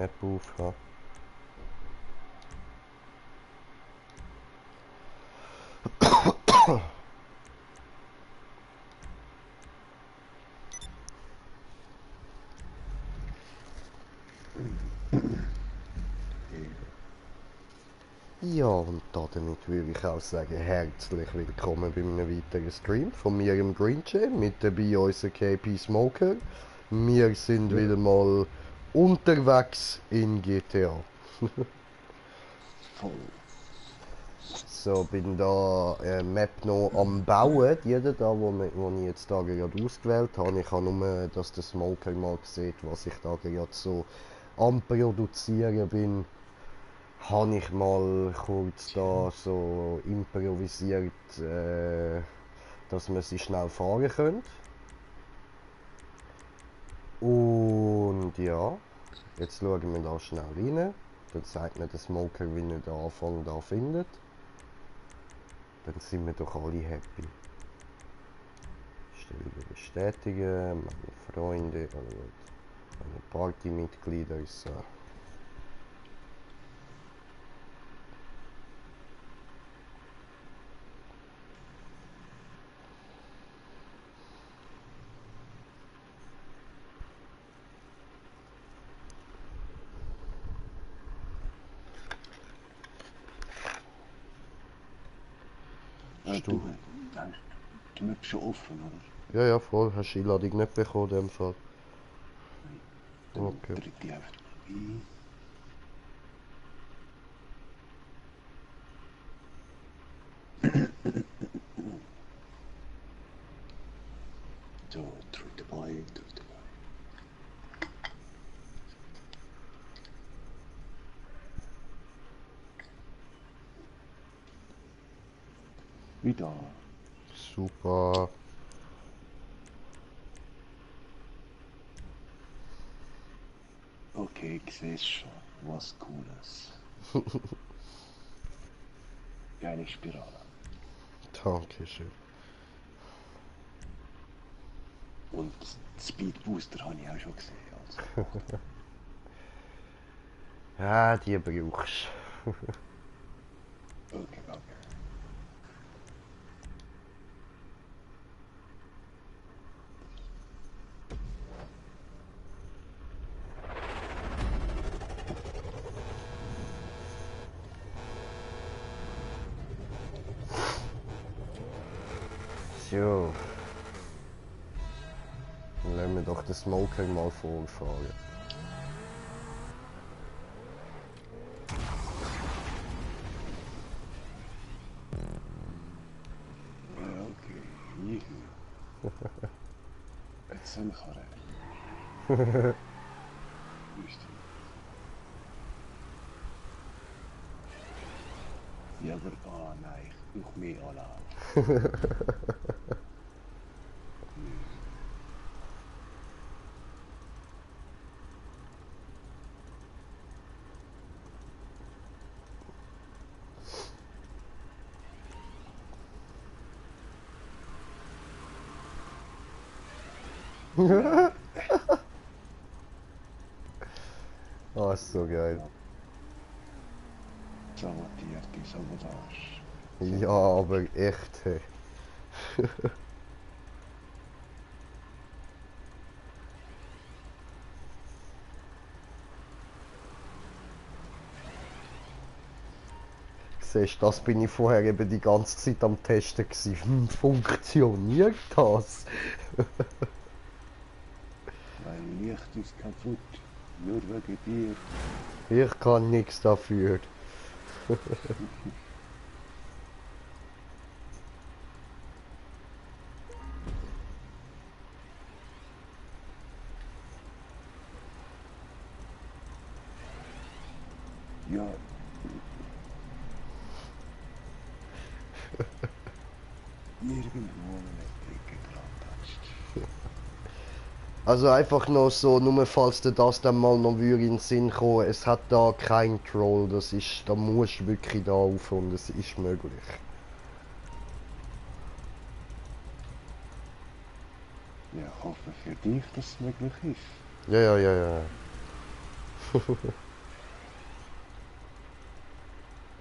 Map aufhaben. Ja, und damit würde ich auch sagen, herzlich willkommen bei einem weiteren Stream von mir im Green Jam, mit dabei unser KP Smoker. Wir sind wieder mal unterwegs in GTA. Voll. So, bin da Map noch am Bauen, die da, wo ich jetzt da gerade ausgewählt habe. Ich habe nur, dass der Smoker mal sieht, was ich da gerade so am Produzieren bin. Habe ich mal kurz da so improvisiert, dass wir sie schnell fahren können. Und ja, jetzt schauen wir da schnell rein. Dann zeigt mir der Smoker, wie er den Anfang da findet. Dann sind wir doch alle happy. Stelle bestätigen, meine Freunde, meine Partymitglieder ist so. Du hast die Map schon offen, oder? Ja, voll. Hast du die Einladung nicht bekommen, in dem Fall? Nein. Dann Okay. drücke ich einfach mal ein. So, drück dabei, drück dabei. Wieder. Super. Okay, ich sehe schon. Was Cooles. Geile Spirale. Dankeschön. Und Speed Booster habe ich auch schon gesehen. Also. Ja, die brauchst du. Okay, okay. So. Dann lassen wir doch den Smoker mal vorfahren. Ja, okay. Juhu. Jetzt soll ich rein. Ja, aber, oh nein, ich brauche mehr Alarm. Oh, ist so geil. Sabotierte Sabotage. Ja, aber echt, hey. Siehst du, das bin ich vorher eben die ganze Zeit am Testen gewesen. Funktioniert das? Mein Licht ist kaputt. Nur wegen dir. Ich kann nichts dafür. Ja. Irgendwo eine Ecke dran. Also einfach noch so, nur falls dir das dann mal noch in den Sinn kommen, es hat da kein Troll, das ist, da musst du wirklich da auf und es ist möglich. Ja, ich hoffe für dich, dass es möglich ist. Ja.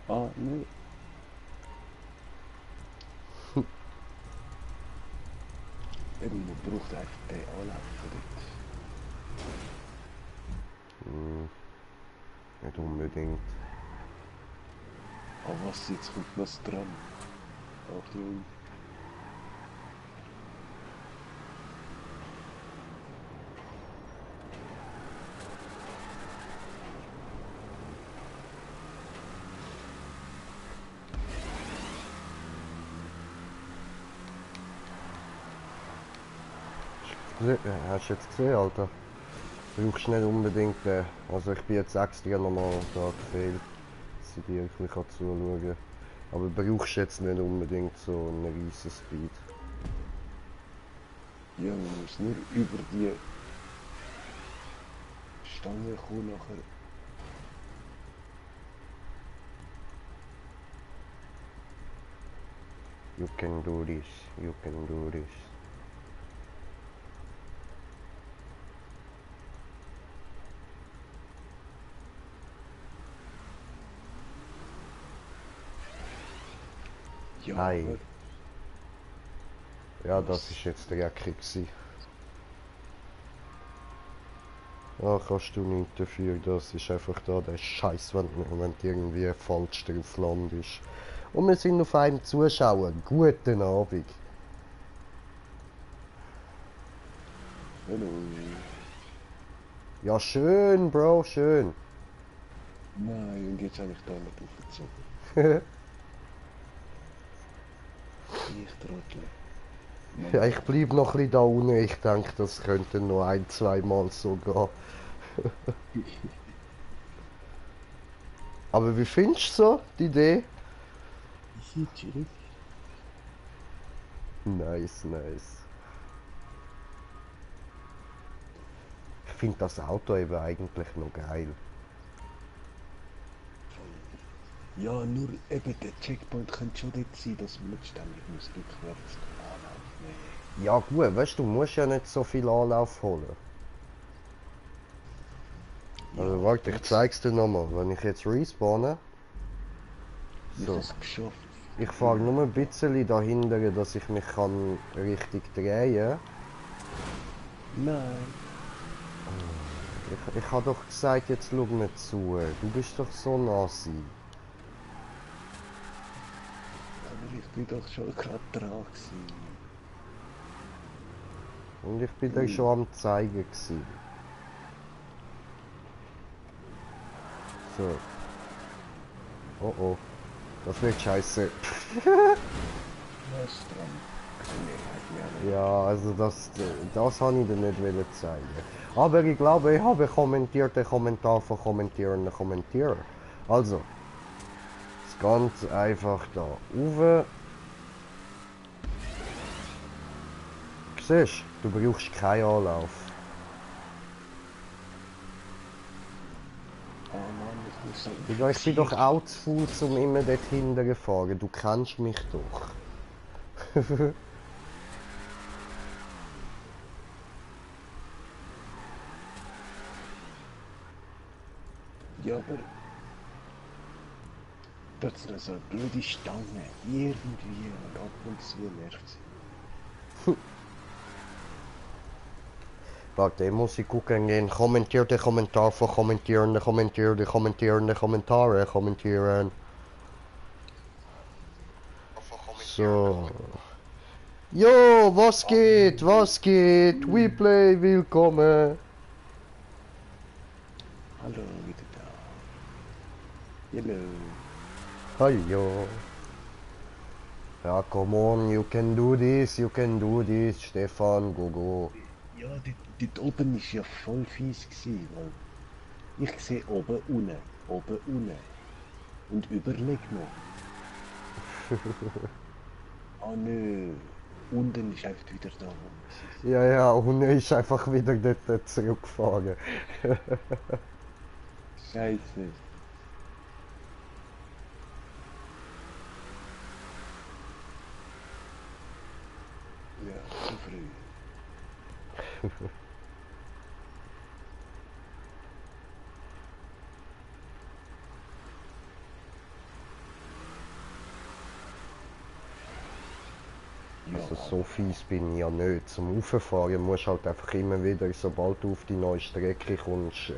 Ah, nee. Eben, man braucht einfach den Anlauf von dort. Nicht unbedingt. Ah, was, jetzt kommt was dran. Achtung. Hast du jetzt gesehen, Alter? Brauchst nicht unbedingt den. Also ich bin jetzt extra nochmal da gefehlt, dass ich dir ein bisschen zuschauen kann. Aber brauchst jetzt nicht unbedingt so einen riesen Speed. Ja, man muss nur über die Stange kommen nachher. You can do this, you can do this. Ja, Ei. aber Ja, das ist jetzt dreckig gewesen. Ja, kannst du nichts dafür, das ist einfach da der Scheiß, wenn du irgendwie falsch drauf landest. Und wir sind auf einem Zuschauer. Guten Abend. hallo. Ja, schön, Bro, schön. Nein, und jetzt habe ich da nicht aufgezogen. Ich trottel. Ja, ich bleib noch ein bisschen da unten. Ich denke, das könnte noch ein-, zweimal so gehen. Aber wie findest du so die Idee? Ich sehe chillig. Nice, nice. Ich finde das Auto eben eigentlich noch geil. Ja, nur eben der Checkpoint könnte schon dort sein, dass man nicht ständig muss rückwärts Anlauf nehmen. Ja gut, weißt du, musst ja nicht so viel Anlauf holen. Also warte, ich zeig's dir nochmal. Wenn ich jetzt respawne. Ich So. habe es geschafft. Ich fahre nur ein bisschen dahinter, dass ich mich kann richtig drehen kann. Nein. Ich habe doch gesagt, jetzt schau mir zu. Du bist doch so nazi. Aber ich bin doch schon gerade dran gewesen. Und ich bin dir schon am zeigen gewesen. So. Oh oh. Das wird scheiße. Was dran? Nee, Ja, also das habe ich dir nicht wollen zeigen. Aber ich glaube, ich habe kommentiert den Kommentar von kommentierenden Kommentierer. Also, das ganz einfach da rauf. Siehst du, du brauchst keinen Anlauf. Oh Mann, ich muss so. Digga, ich bin doch auch zu faul, um immer dort hinten zu fahren. Du kennst mich doch. Ja, aber. Das ist so eine blöde Stange. Irgendwie und ab und zu nervt sie. Warte, ich muss gucken gehen. Kommentiert den Kommentar von kommentierenden Kommentare kommentieren. So. Jo, was geht? Was geht? WePlay, willkommen. Hallo, wieder da. Hello. Hallo. Ja, come on, you can do this, Stefan, go. Ja, dort oben ist ja voll fies gewesen, weil ich sehe oben, unten und überleg noch. Ah nö, unten ist einfach wieder da, wo wir sind. Ja, und er ist einfach wieder dort zurückgefahren. Scheiße. Ja, zu früh. Also so fies bin ich ja nicht. Zum Rauffahren musst halt einfach immer wieder, sobald du auf die neue Strecke kommst,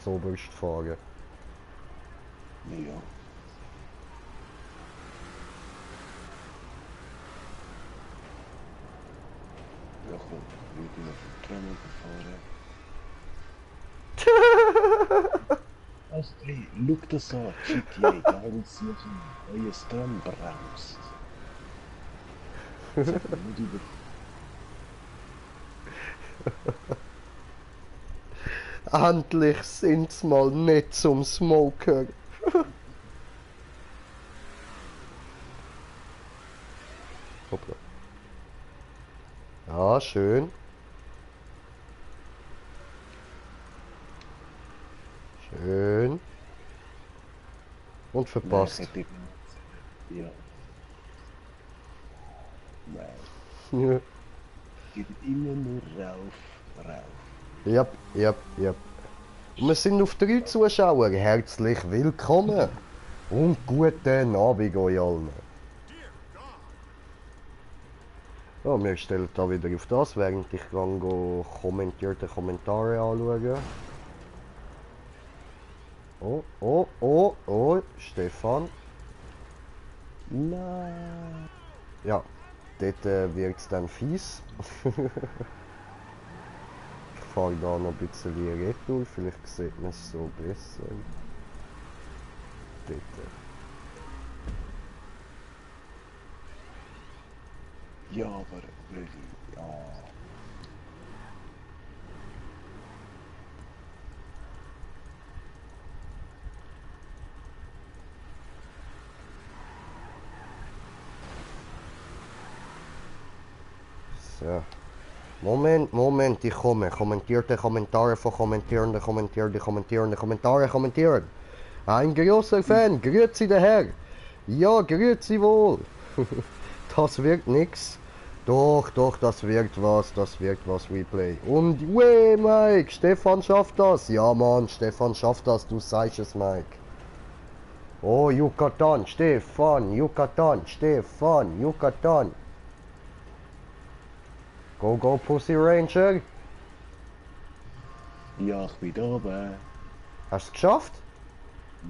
zuoberst fahren. Ja. Ja, komm, ich bin auf dem Tram gefahren. Astrid, schau das an, GTA, ganz sicher, euer Tram bremst. Sag mir nicht über... Endlich sind's mal nicht zum Smoker. Hoppla. Ja, schön. Schön. Und verpasst. Nein, ja. Nein, Ja. geht immer nur rauf, rauf. Yep, yep, yep. Und wir sind auf 3 Zuschauer. Herzlich willkommen. Und guten Abend euch allen. Ja, wir stellen da wieder auf das, während ich kommentierte Kommentare anschaue. Oh, oh, oh, oh, Stefan. Nein. Ja, dort wird es dann fies. Ich fahre da noch ein bisschen retour, vielleicht sieht man es so besser. Dort. Ja, aber wirklich, ja. So. Moment, ich komme. Kommentierte Kommentare von Kommentierende, Kommentare kommentieren. Ein großer Fan, grüezi der Herr. Ja, grüezi wohl. Das wird nix. Doch, das wird was, Replay. Und, weh, Mike, Stefan schafft das. Ja, Mann, Stefan schafft das, du sagst es, Mike. Oh, Yucatan, Stefan. Go, Pussy Ranger. Ja, ich bin da oben. Hast du es geschafft?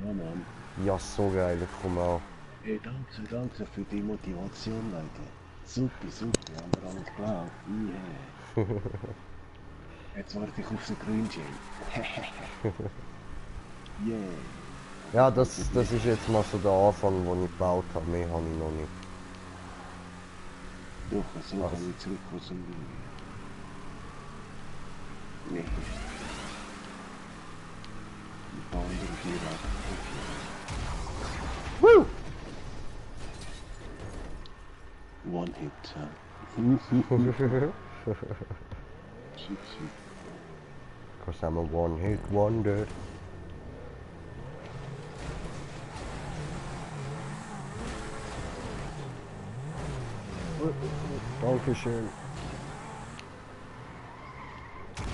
Ja, Mann. Ja, so geil, ich komme auch. Hey, danke für die Motivation, Leute. Super, haben wir alles geglaubt. Yeah. Jetzt warte ich auf den Grünchen. Yeah. Ja, das ist jetzt mal so der Anfang, den ich gebaut habe. Mehr habe ich noch nicht. Doch, so kann ich zurück aus dem... Nee. Die anderen vier Woo! One Hit, huh? Shit. Cause I'm a one-hit wonder. Dankeschön.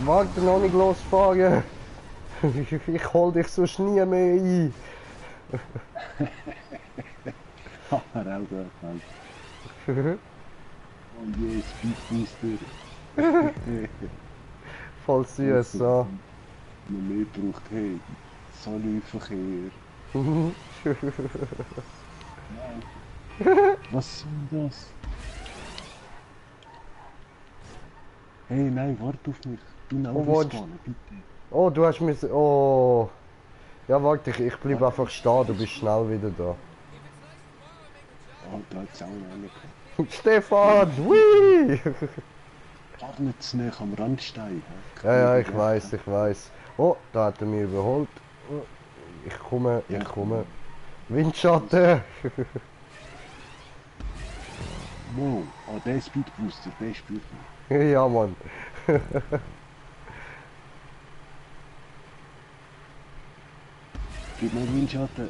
Warte, noch nicht losfahren. Ich hol dich sonst nie mehr ein. Ha, Rauge, Mann. Oh je, Speedbooster. Voll süß, so. Man mehr braucht, hey, Salüverkehr. Was soll das? Hey, nein, warte auf mich. Du Oh, spawnen, bitte. Oh, du hast mich... Oh. Ja, warte, ich bleib einfach stehen, du bist schnell wieder da. Oh, da hat's auch noch nicht. Stefan, wii! Fahr nicht zu nah am Randstein. Ja, ich weiß. Oh, da hat er mich überholt. Ich komme. Windschatten! Wow, oh, der Speedbooster, der spürt mich. Ja, Mann. Gib mir Windschatten.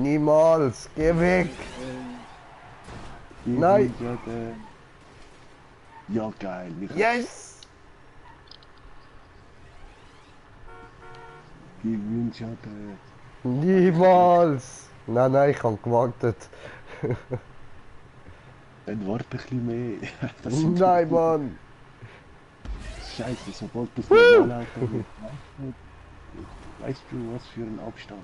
Niemals, geh weg! Gib Nein. Windschatten. Ja, geil. Yes! Gib Windschatten. Niemals! Nein, ich habe gewartet. Dann warte ein bisschen mehr. Das sind Nein, Mann! Scheiße, sobald das normal Auto wird. Weißt du, was für ein Abstand?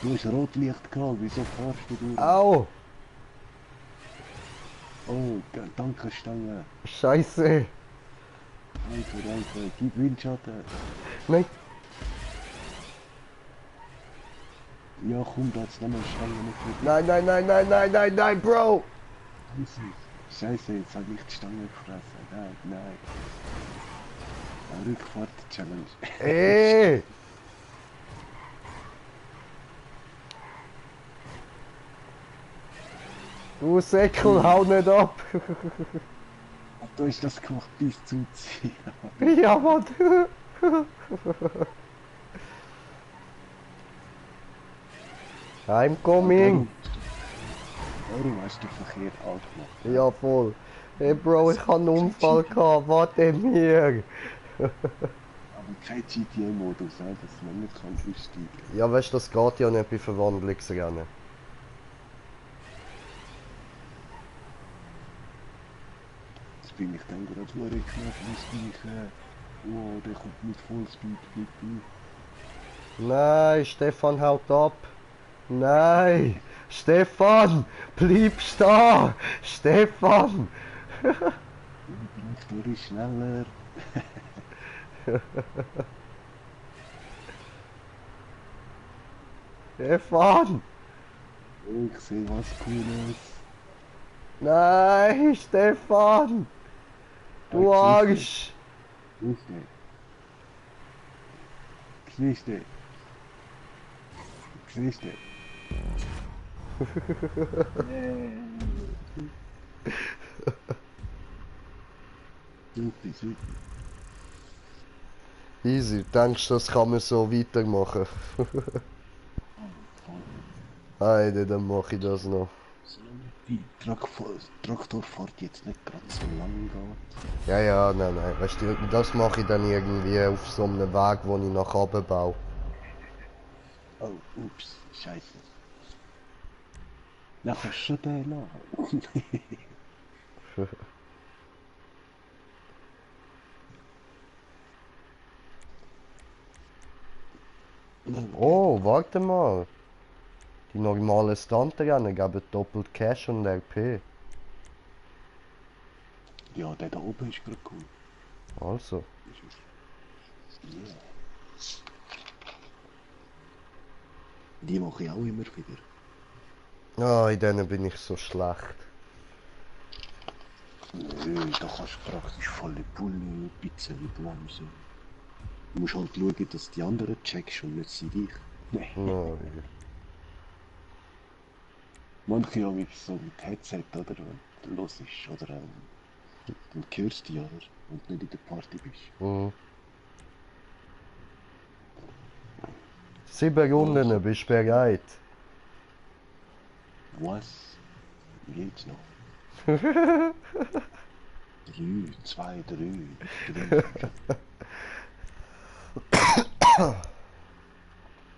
Du hast Rotlicht gehabt, wieso fahrst du durch? Au! Oh, danke Stange. Scheiße! Danke, danke. Gib Windschatten. Nein! Ja, komm, da jetzt nochmal Stange nicht für dich. Nein, nein, nein, nein, nein, nein, nein, Bro! Scheiße, jetzt habe ich die Stange gefressen. Nein, nein. Eine Rückfahrt-Challenge. Ey! Du Säckel, hau nicht ab! Du hast das gemacht, bis zum Ziel. Ja, Mann! I'm coming! Warum hast du Verkehr angemacht? Ja, voll. Hey Bro, ich hatte einen Unfall gehabt, warte mir! Aber kein GTA-Modus, dass man nicht aussteigen kann. Ja, weißt du, das geht ja nicht bei Verwandlungsrennen. Jetzt bin ich dann gerade vorgeknallt, ausweichen. Oh, der kommt mit Vollspeed, bleib bei. Nein, Stefan haut ab! Nein! Stefan! Bleib stehen! Stefan! Der Traktor ist schneller. Stefan! Ich sehe was Cooles. Nein, Stefan! Du Arsch! Siehst du? Siehst du? Super, super. Easy, denkst du, das kann man so weitermachen? Heide, dann mache ich das noch. Solange die Traktorfahrt jetzt nicht gerade so lang geht. Ja, ja, nein, nein. Weißt du, das mache ich dann irgendwie auf so einem Weg, wo ich nach oben baue. Oh, ups, scheiße. Nachher schon den nach. Oh, warte mal. Die normalen Stuntrennen geben doppelt Cash und RP. Ja, der da oben ist gerade cool. Also. Yeah. Die mache ich auch immer wieder. Ah, in denen bin ich so schlecht. Nö, da kannst du praktisch volle Pulle, Pizzen bremsen. Du musst halt schauen, dass die anderen checkst und nicht sie dich. Nee. No, Manche haben mit so mit Headset, oder? Wenn du los ist, oder dann hörst du dich, oder? Und nicht in der Party bist. mhm. 7 Runden, bist du bereit? Was? Wie geht's noch? 3, 2, 3.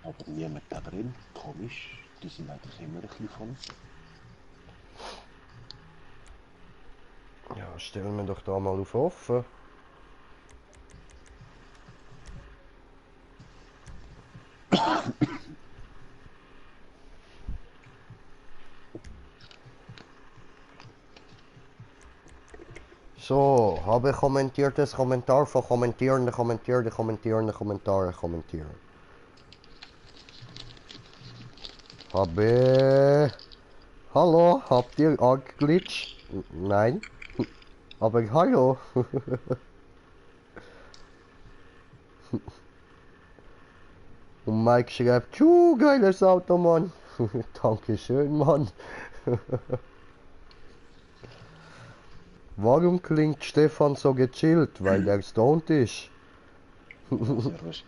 Aber niemand da drin, komisch. Die sind eigentlich immer ein bisschen von. Ja, stellen wir doch da mal auf offen. So, habe kommentiertes Kommentar von Kommentierende, Kommentare kommentieren. Habe... Hallo, habt ihr angeglitscht? Nein. Aber hallo. Und Mike schreibt, geiles Auto, Mann. Dankeschön, Mann. Warum klingt Stefan so gechillt? Weil er stoned ist. Ja, sehr wahrscheinlich.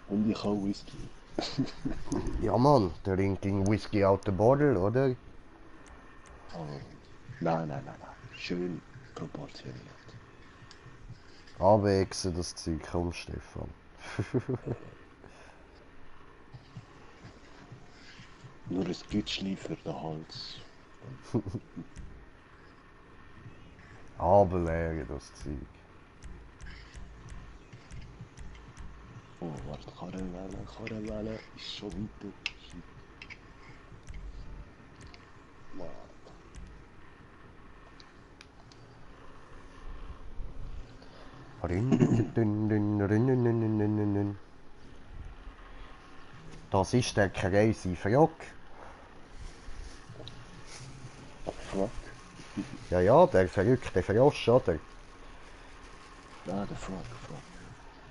Und ich auch Whisky. Ja, Mann, drinking Whisky out the bottle, oder? Oh. Nein. Schön proportioniert. Abwechseln das Zeug, komm, Stefan. Nur ein Gütschli für den Hals. Aber leer das Zeug. Oh, warte, Karrenwelle, ist schon weiter. Shit. Mann. Das ist der Crazy Frog. Frog? Ja, der verrückte Frosch, oder? Ah, der Frog.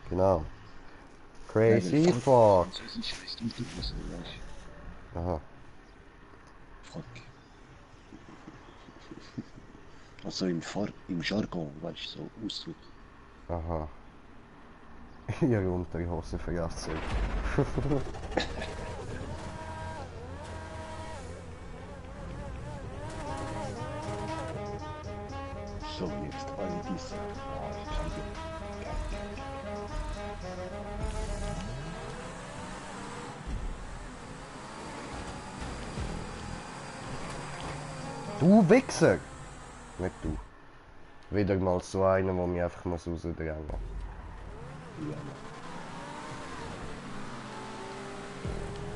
Genau. Nein, Crazy weil Frog. Französisch heisst Autobus, weißt du? Aha. Frog. Also im Jargon, weißt du, so Ausdruck. Aha. Ihre Unterhose vergessen. So, jetzt alle diese. Ah, ich liebe. Du Wichser! Nicht du. Wieder mal so einer, der mich einfach rausdrängen muss. Ja,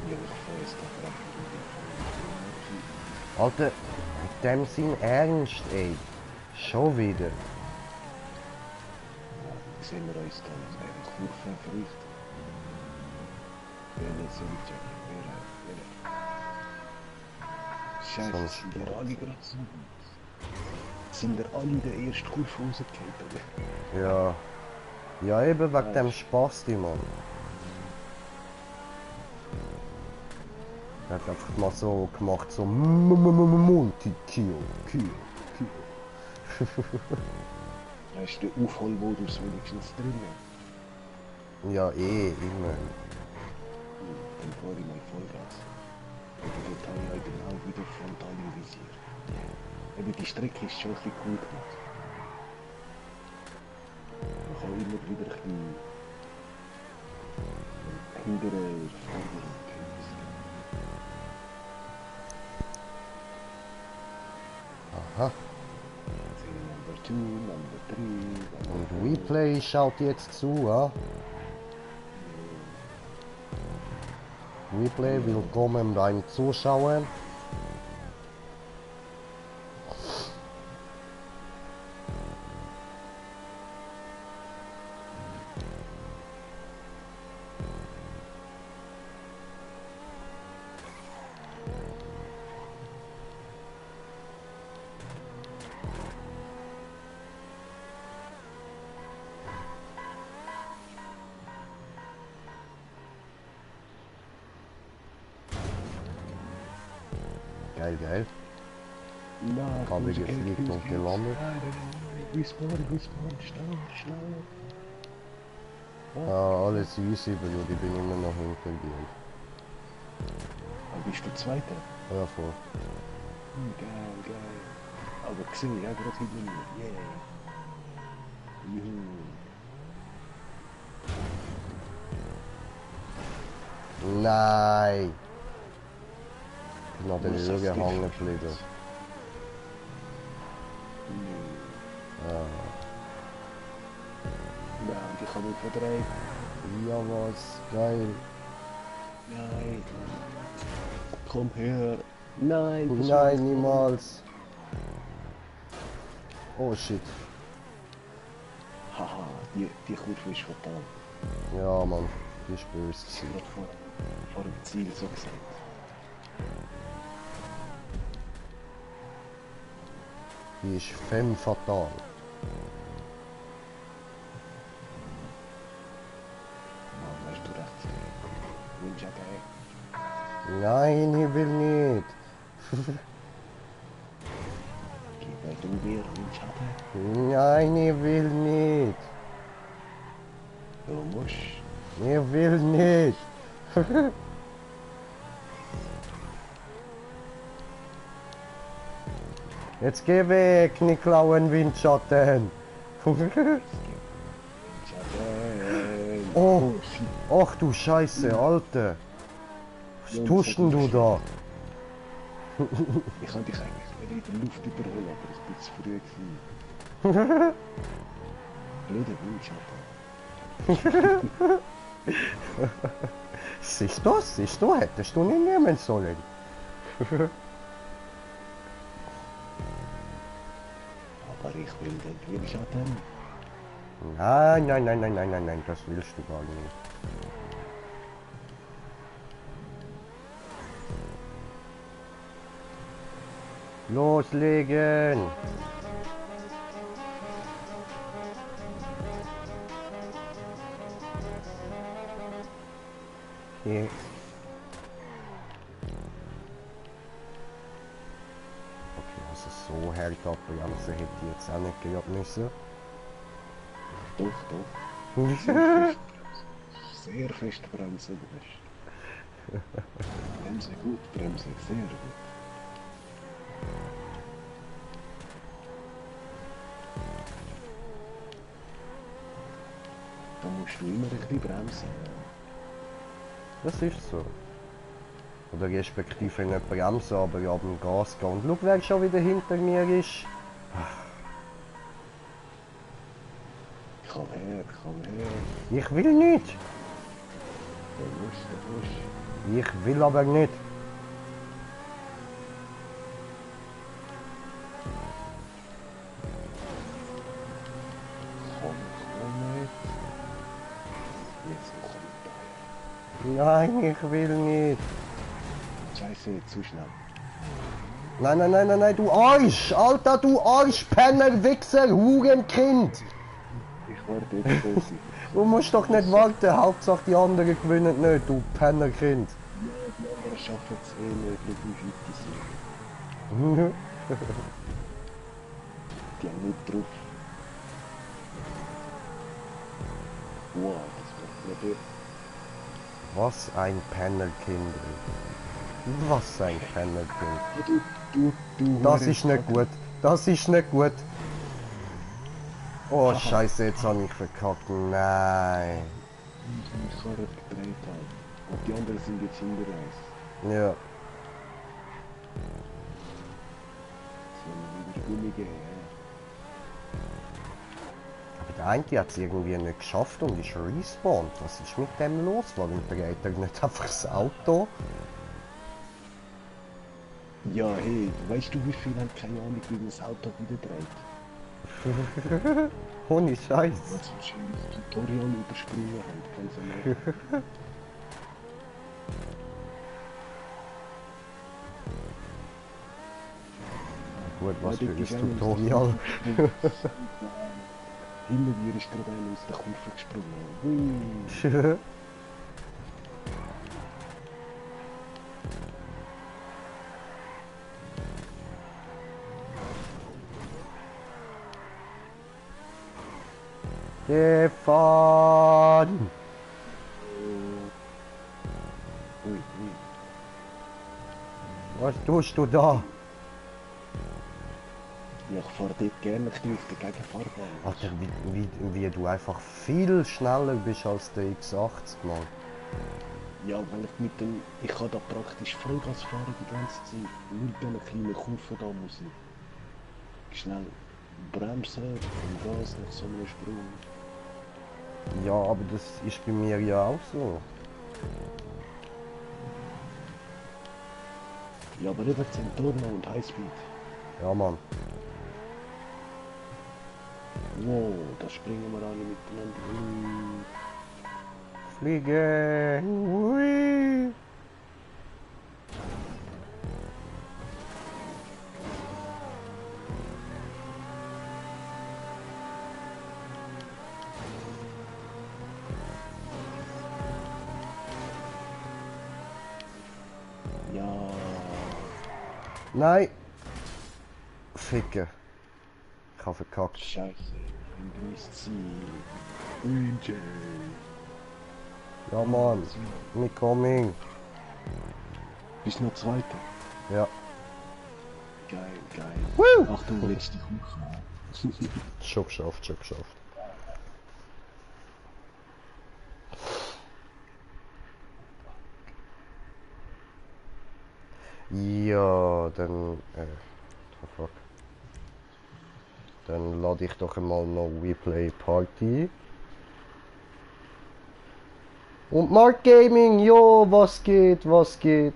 ich fahre jetzt da Alter, mit dem sein Ernst, ey. Schon wieder. sehen wir uns dann eine Kurve verrückt. Wer soll ich checken? Wer? Scheiße, sind wir alle gerade so? Sind wir alle in der ersten Kurve rausgefallen, oder? Ja. Ja, eben wegen dem Spaß, die Mann. Er hat einfach mal so gemacht, so Multi-Kill. Da ist der Aufholmodus wenigstens drin. Ja, immer. Dann fahre ich mal Vollgas. Die Detail genau wieder frontal im Visier. Eben die Strecke ist schon ein bisschen gut gemacht. Man kann immer wieder ein bisschen hindere Vorderung Aha. Number 2, Number 3. Und Replay schaut jetzt zu, ja? Replay, willkommen beim Zuschauen. Geil. Habe ich gefliegt und gelandet. Respawn, schnell. Ah, alles easy, Bro, ich bin immer noch hinter dir. Aber bist du Zweiter? Ja, voll. Geil. Aber gesehen, ja, gerade hinter mir. Yeah. Juhu. Nein! Ich bin an der Was Lüge hast du hängen gemacht? geblieben. Ja. Ja, ich habe mich verdreht. Ja, was? Geil. Nein. Komm her. Nein. Nein, niemals. Oh shit. Haha, die Kurve ist fatal. Ja, Mann. Die ist böse gewesen. Gerade vor dem Ziel, so gesagt. Die ist femme fatal. Ja, weißt du recht. Ninja geil. Nein, ich will nicht. Gib du mir Ninja. Nein, ich will nicht. Du musst. Ich will nicht. Jetzt geh weg, nicht klauen Windschatten. Ninja geil. Oh, shit. ach du Scheiße, Alter. Was tust denn du da? Ich kann dich eigentlich in der Luft überholen, aber ich bin zu früh gewesen. Blöder Windschatten. Siehst du, hättest du nicht nehmen sollen. Aber ich will den Windschatten. Nein, nein, nein, nein, nein, nein, nein, das willst du gar nicht. Loslegen! Hier. Okay, also so hält ab, also hätte ich jetzt auch nicht gehabt müssen. Doch, doch. Sehr fest bremsen. Bremse gut, bremse sehr gut. Da musst du immer ein bisschen bremsen. Das ist so. Oder respektive nicht bremsen, aber ja beim Gas gehen. Und schau, wer schon wieder hinter mir ist. Komm her, komm her. Ich will nicht. Du musst. Ich will aber nicht. Komm nicht. Jetzt komm Nein, ich will nicht. da. Scheiße, zu schnell. Nein, nein, nein, nein, nein, du Arsch! Alter, du Arsch, Penner, Wichser, Hurenkind! Ich warte jetzt vorsichtig. Du musst doch nicht warten, Hauptsache die anderen gewinnen nicht, du Pennerkind. Ja, die anderen schaffen es eh nicht, wie weit sind. Die haben nicht drauf. Wow, das macht mir Was ein Pennerkind. Was ein Pennerkind. Du Das ist nicht gut. Das ist nicht gut. Oh Scheiße, jetzt habe ich verkackt. Nein. Ich kann gedreht haben. Und die anderen sind jetzt hinter uns. Ja. Sollen wir wieder Gummi geben? Aber der eine hat es irgendwie nicht geschafft und ist respawned. Was ist mit dem los? Warum dreht er nicht einfach das Auto? Ja, hey, weißt du, wie viele haben keine Ahnung, wie man das Auto wieder dreht? Ohne Scheiß. Weil sie wahrscheinlich das Tutorial übersprungen haben, ganz ehrlich. Gut, was für dort ein ist einer aus der Tutorial. Kurve gesprungen. Hinter mir ist gerade einer aus der Kurve gesprungen. Hui. Stefan! Ui. Was tust du da? Ja, ich fahre dort gerne ein bisschen auf der Gegenfahrbahn. Alter, wie du einfach viel schneller bist als der X80, Mann. Ja, weil ich mit dem... Ich kann da praktisch Vollgas fahren die ganze Zeit. Nur bei einer kleinen Kurve da muss ich schnell bremsen und Gas nach so einem Sprung. Ja, aber das ist bei mir ja auch so. Ja, aber eben Zentorno und Highspeed. Ja, Mann. Wow, da springen wir alle miteinander. Fliegen! Hui. Ja, Nein! Ficken. Ich habe verkackt. scheiße. Ein neues Ziel. Ui, Ja, Mann. Me coming. Bist du noch Zweiter? Ja. Geil, geil. Woo! Achtung, letzte Kuchen. Schon geschafft, schon geschafft. Ja, dann... the fuck. Dann lade ich doch einmal noch WePlay Party. Und Mark Gaming, jo, was geht, was geht?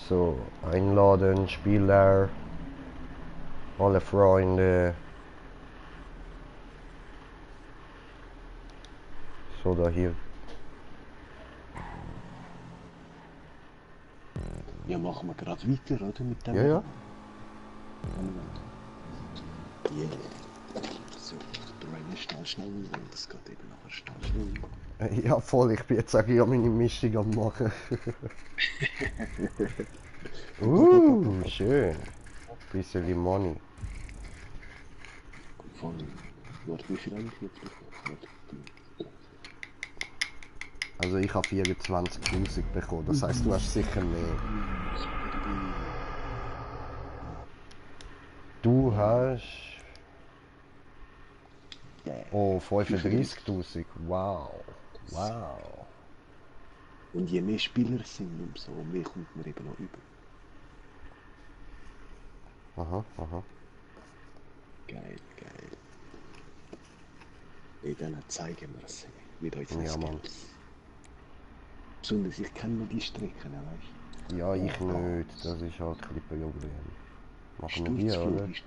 So, einladen, Spieler, alle Freunde. So, da hier. Ja, machen wir gerade weiter, oder? Mit dem. Ja, ja. Yeah. So, der Reine schnell und das geht eben nachher schnell. Ja, voll, ich bin jetzt auch ja meine Mischung am machen. Schön. Bisschen Money. Von, warte, wie viel eigentlich jetzt bekommen? Also ich habe 24.000 bekommen, das heisst, du hast sicher mehr. Du hast... Oh, 35.000. Wow. Wow. Und je mehr Spieler sind, umso mehr kommt man eben noch über. Aha, aha. Geil, geil. Ey, dann zeigen wir es mit unseren Ja, Mann. Skills. Besonders, ich kenne nur die Strecken, weißt du? Ja, ich nicht. Das ist halt ein bisschen Problem. Machen wir die, Sturzflug oder? ist nicht...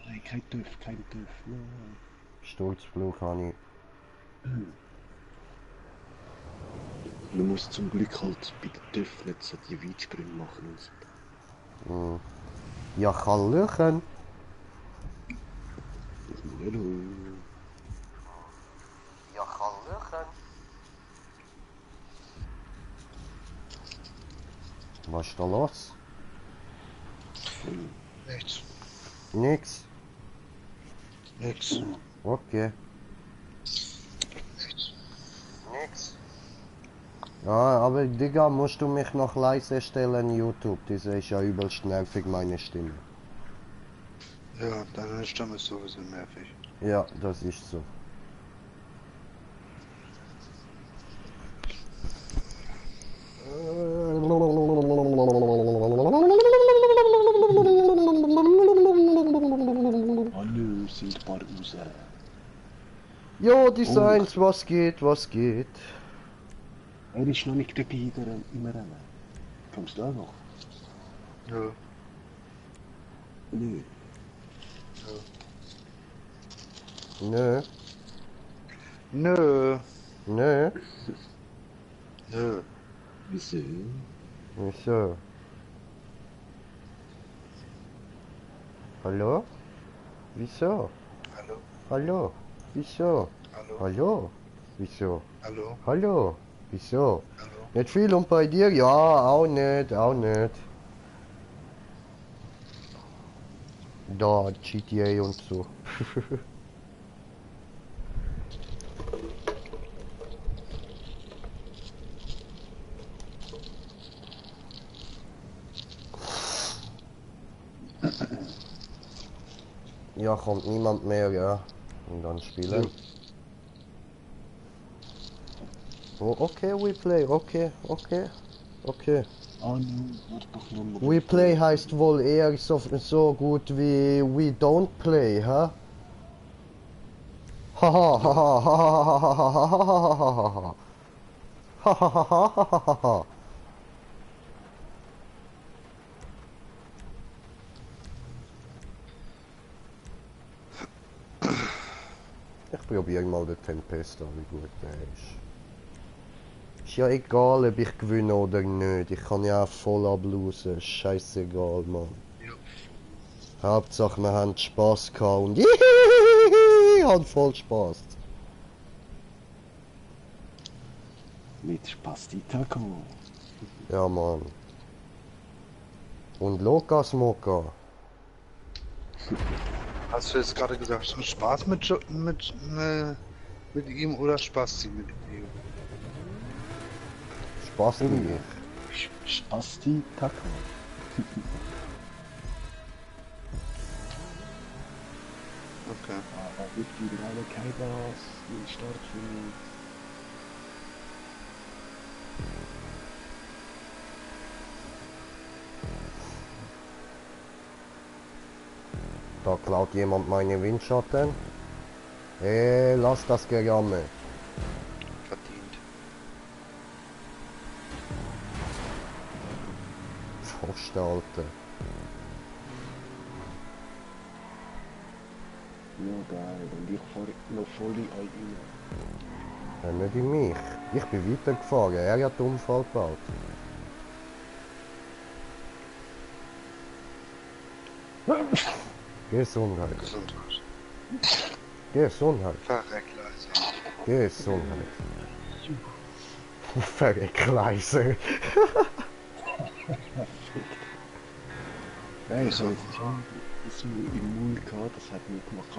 Nein, kein TÜV, kein TÜV. Nein. Sturzflug habe ich... Man muss zum Glück halt bei den TÜV nicht so die Weitsprünge machen und so. Ja, kann löchen. Hallo. Ja, kann löchen. Was ist da los? Nichts. Nix. Nix. Okay. Nichts. Nix. Ja, aber Digga, musst du mich noch leise stellen, YouTube. Das ist ja übelst nervig, meine Stimme. Ja, deine Stimme ist sowieso nervig. Ja, das ist so. Hallo, sind paar raus. Jo, Designs, was geht, was geht? Er ist noch nicht dabei im Rennen. Kommst du auch noch? Ja. Nö. Nö, Nö. nö, Nö. Wieso? wieso? Hallo? Wieso? Hallo. Hallo? Wieso? Hallo. Hallo? Wieso? Hallo. Hallo? Wieso? Hallo. Nicht viel und bei dir? Ja, auch nicht, auch nicht. Da, GTA und so. Ja, kommt niemand mehr, ja. Und dann spielen. Ja. Oh, okay, we play, okay, okay, okay. Ah, nein, warte doch nur mal. We play heißt wohl eher so gut wie we don't play, ha? Haha, haha, haha, haha, haha, haha. Ich probiere mal den Tempesta, wie gut der ist. Ist ja egal, ob ich gewinne oder nicht. Ich kann ja auch voll ablosen. Scheißegal, Mann. Ja. Hauptsache, wir haben Spaß gehabt und ich hat voll Spaß. Mit Spasti Taco. Ja, Mann. Und Lokas Moka. Hast du jetzt gerade gesagt, so Spaß mit ihm oder Spaß mit ihm? Spaß mit mir. Spasti Taco. Okay. Aber ich die gerade kein Gas, den Start für. 1 Da klaut jemand meine Windschatten. Lass das Gerammel. Verdient. Pfosten, Alter. Ja, geil. Und ich fahre noch voll in ihn. Ja, nicht in mich. Ich bin weitergefahren. Er hat den Unfall gebaut. Gesundheit. Gesundheit. Gesundheit. Verreckleiser. Gesundheit. Verreckleiser. Nein, ich habe jetzt schon das im Maul gehabt, das hat mich gemacht.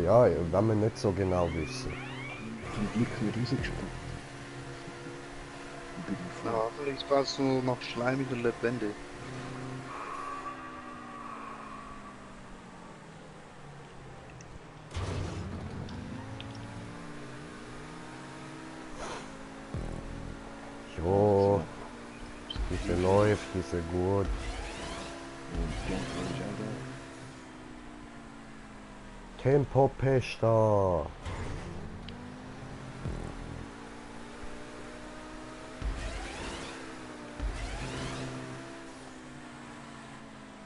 Ja, wenn wir nicht so genau wissen. Zum Glück nicht rausgesprungen. Bin ich froh. Ja, vielleicht war es nur noch Schleim in der Lebende. Jo, diese läuft, diese gut. Und Geld habe ich auch da. Tempo Pesta.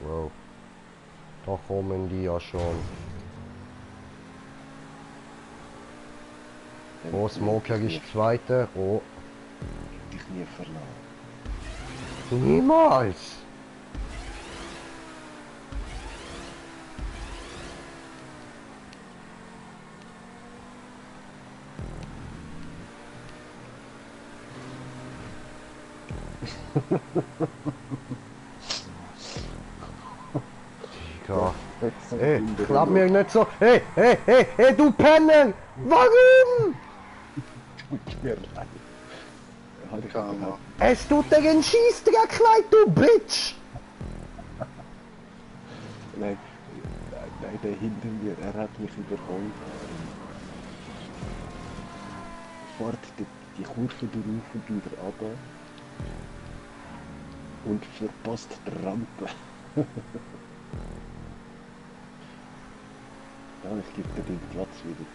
Wow. Da kommen die ja schon. Oh, Smoker ist Zweiter. Oh, Dich nie verlassen. niemals. Digga. Ey, klapp mir nicht so. Hey, hey, hey, hey, du Penner! Warum? Tut mir leid. Hatte ich Karma. überhaupt Es tut dir ein Schießdreck leid, du Bitch! Nein, nein, der hinter mir, er hat mich überholt. Fährt die Kurve durch und wieder runter und verpasst die Rampe. Ja, ich gebe dir den Platz wieder.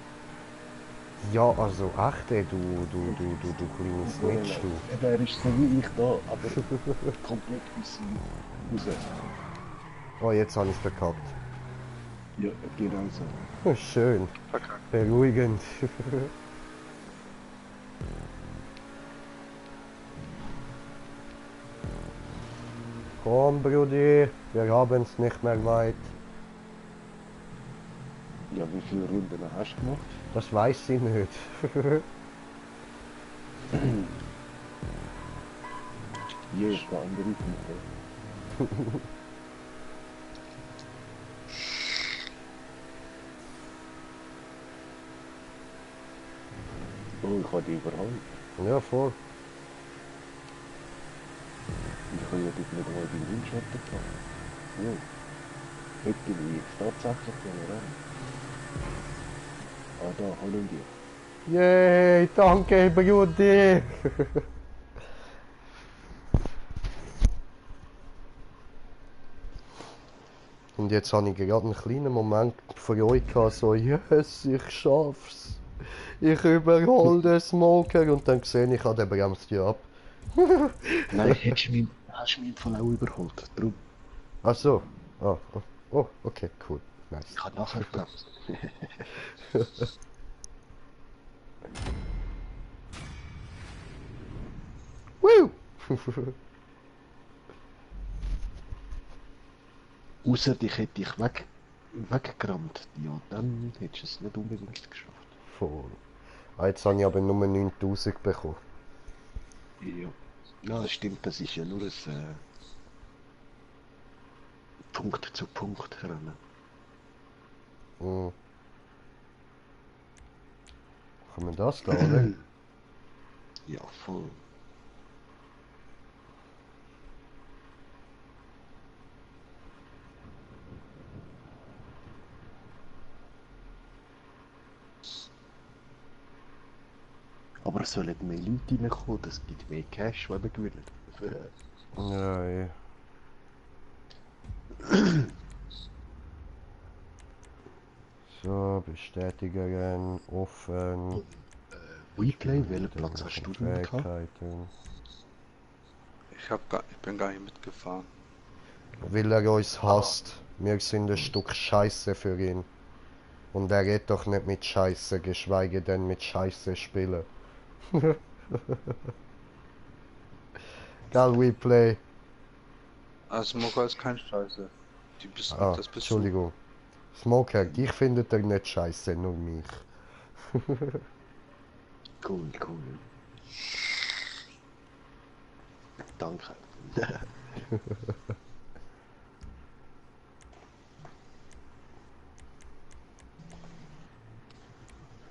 Ja, also echt, ey, du kleines Snitch, du. Er ist so wie ich da, aber komplett raus. Oh, jetzt habe ich es verkackt. Ja, genau so. Oh, schön, Verkackt. beruhigend. Komm, Brudi, wir haben es nicht mehr weit. Ja, wie viele Runden hast du gemacht? Das weiß ich nicht. Hier ist der andere Typ. Oh, ich habe die überholt. Ja, voll. Ich habe ja dort nicht mal die Windschatten gehabt. Ja. Heute bin ich jetzt tatsächlich Rennen. Ah, da, hallo dir. Yay, danke, Brudi. Und jetzt habe ich gerade einen kleinen Moment Freude gehabt, so, yes, ich schaff's. Ich überhole den Smoker und dann sehe ich, der bremst ja ab. Nein, hast du mich im Fall auch überholt. Darum, Ach so. Oh, oh, oh, okay, cool. Nice. ich habe nachher gebremst. Woo! Außer dich hätte ich weggerammt. Ja, dann hättest du es nicht unbedingt geschafft. Voll. Ah, jetzt habe ich aber nur 9000 bekommen. Ja. Ja, das stimmt, das ist ja nur ein Punkt zu Punkt rennen. Hm. Kann man das da, oder? Ja, voll. Aber es sollen mehr Leute reinkommen, das gibt mehr Cash, wenn wir gewinnen. Ja, ja. Bestätigen, offen. Replay, welchen Platz hast du denn gehabt? Fähigkeiten. Ich bin gar nicht mitgefahren. Weil er uns hasst. Wir sind ein Stück Scheiße für ihn. Und er geht doch nicht mit Scheiße, geschweige denn mit Scheiße spielen. Geil, Replay. Also Smoker ist kein Scheiße. Ah, Das bist Entschuldigung. Smoker, dich findet er nicht scheiße, nur mich. Cool, cool. Danke.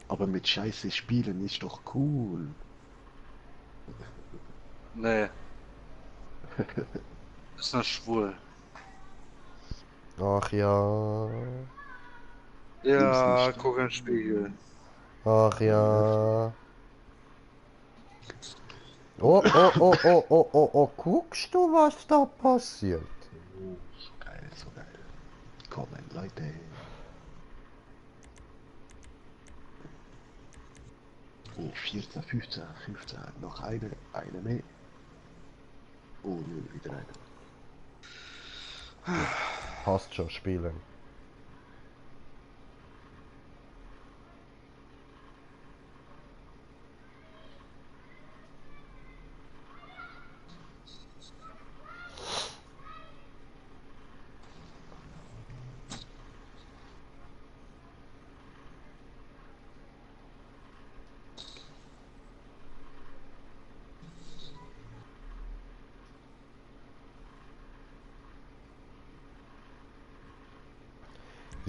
Aber mit Scheiße spielen ist doch cool. du. Nee. Ist nur schwul. Ach ja. Ja, nicht. guck in den Spiegel. Ach ja. Oh, oh, oh, oh, oh, oh, oh, guckst du, was da passiert? Oh, so geil, so geil. Kommen, Leute. Oh, 14, 15, 15. Noch eine mehr. Oh, nö, wieder eine. Passt schon, spielen.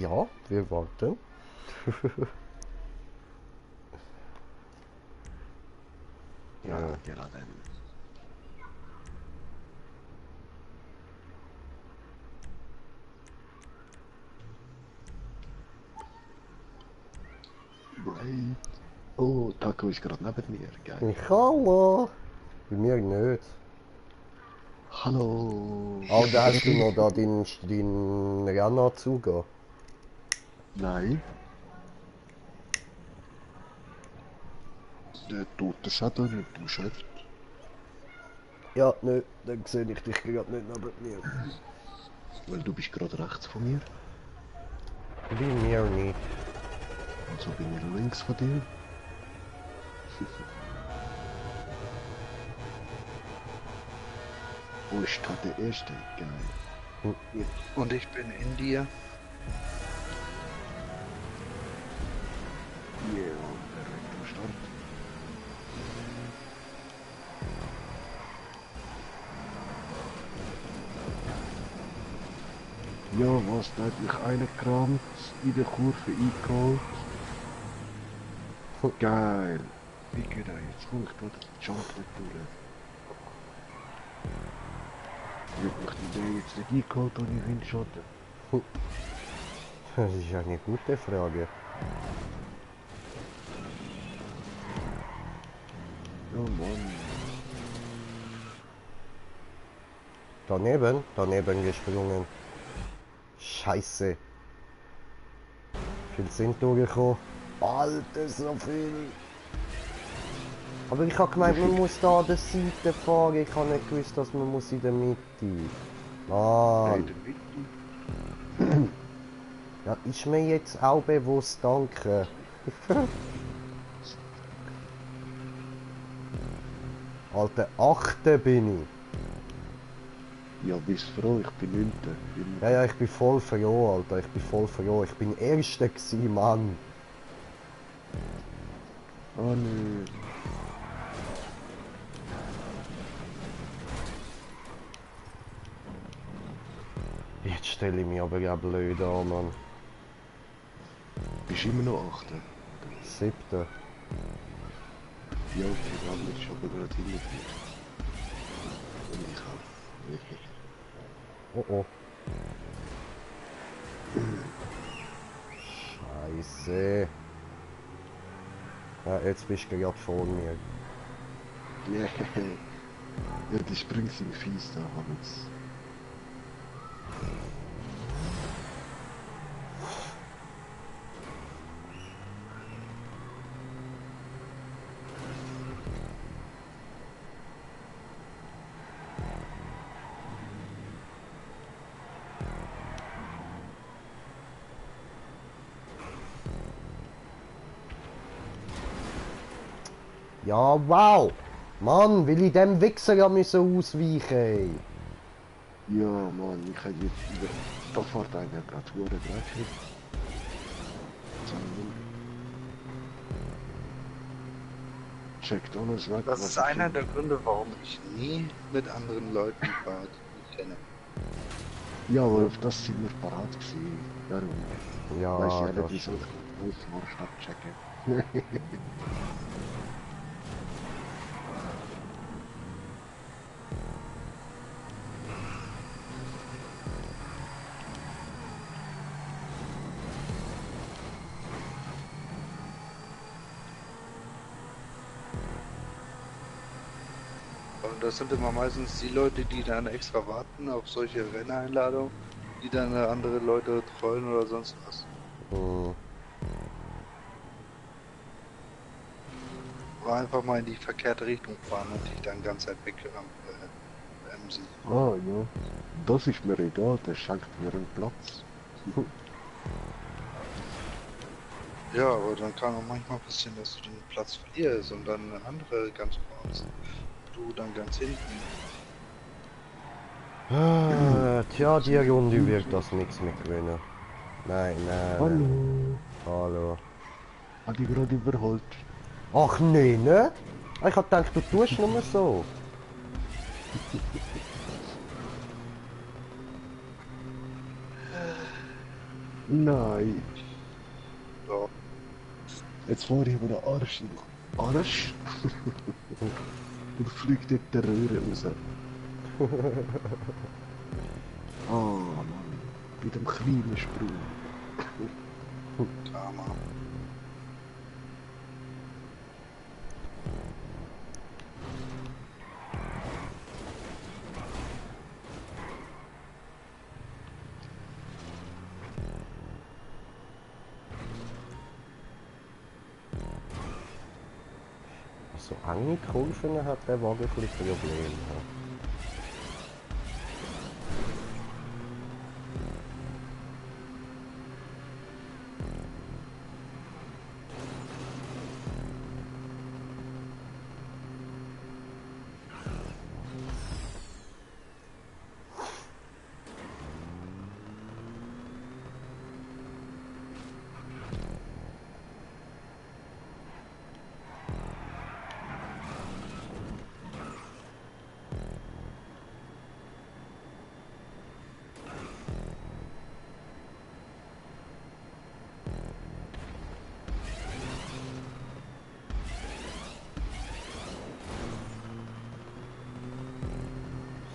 Ja, wir warten. Ja, Ja. gerade. Right. Oh, Taco ist gerade neben mir. Geil. Hallo. Bei mir nicht. Hallo. Oh, da hast du noch da deinen Rennanzug an. Nein. Der tote Shadow nicht im Shirt. Ja, nö, dann sehe ich dich gerade nicht neben mir. Weil du bist gerade rechts von mir. Bei mir nicht. Und so bin ich links von dir. Wo ist da der erste? Geil. Und ich bin in dir. Yeah, direkt am Start. Ja, was, da hat mich reingekramt, in der Kurve eingeholt. Geil. Wie geht er jetzt? Komm ich gerade den Jump nicht durch. Wird mich der jetzt nicht eingeholt ohne Windschatten? Das ist eine gute Frage. Ja, Mann. Daneben gesprungen. Scheiße. Viel sind durchgekommen. Alter, so viel. Aber ich habe gemeint, man muss da an der Seite fahren. Ich habe nicht gewusst, dass man muss in der Mitte. In Mann. der Mitte. Ja, ist mir jetzt auch bewusst, danke. Alter, 8. bin ich. Ja, bist froh, ich bin 9. Ja, ich bin voll froh, Alter. Ich bin voll froh. Ich bin Erster gewesen, Mann. Oh nö. Jetzt stelle ich mich aber ja blöd an, Mann. Bist immer noch 8. 7. Ja, okay, dann ist aber gerade hinter dir. Und ich auch. Oh oh. Scheiße. Ja, jetzt bist du gerade vor mir. Ja, ja, die Springs sind fies da, Hans. Ja, wow! Mann, will ich dem Wichser ja müssen ausweichen, ey. Ja, Mann, ich hätte jetzt über... Da fährt einer gerade hure dreckig. Checkt alles weg, Das was ist ich einer tue. der Gründe, warum ich nie mit anderen Leuten fahre, die ich nicht kenne. Ja, aber auf das sind wir parat gewesen. Darum weiß ich Ja, ja nicht, das wieso stimmt. ich den Ausmarsch abchecken. Und das sind immer meistens die Leute, die dann extra warten auf solche Renneinladungen, die dann andere Leute trollen oder sonst was. Hm. Oder einfach mal in die verkehrte Richtung fahren und dich dann ganz Zeit weg bremsen. Ah, ja. Das ist mir egal, der schenkt mir einen Platz. Ja, aber dann kann auch manchmal passieren, dass du den Platz verlierst und dann andere ganz vorne sind. Du dann ganz hinten. Ah, tja, die Runde wird das nichts mehr gewinnen. Nein, nein, nein. Hallo. Hallo. Hat die gerade überholt? Ach nee, nicht? Ich hab gedacht, du tust nur so. Nein. Ja, Jetzt fahre ich über den Arsch. Arsch? Und fliegt dort der Röhre raus. Ah, Mann. Mit dem kleinen Sprung. Karma. So enge Kurven hat der Wagen ein bisschen Probleme.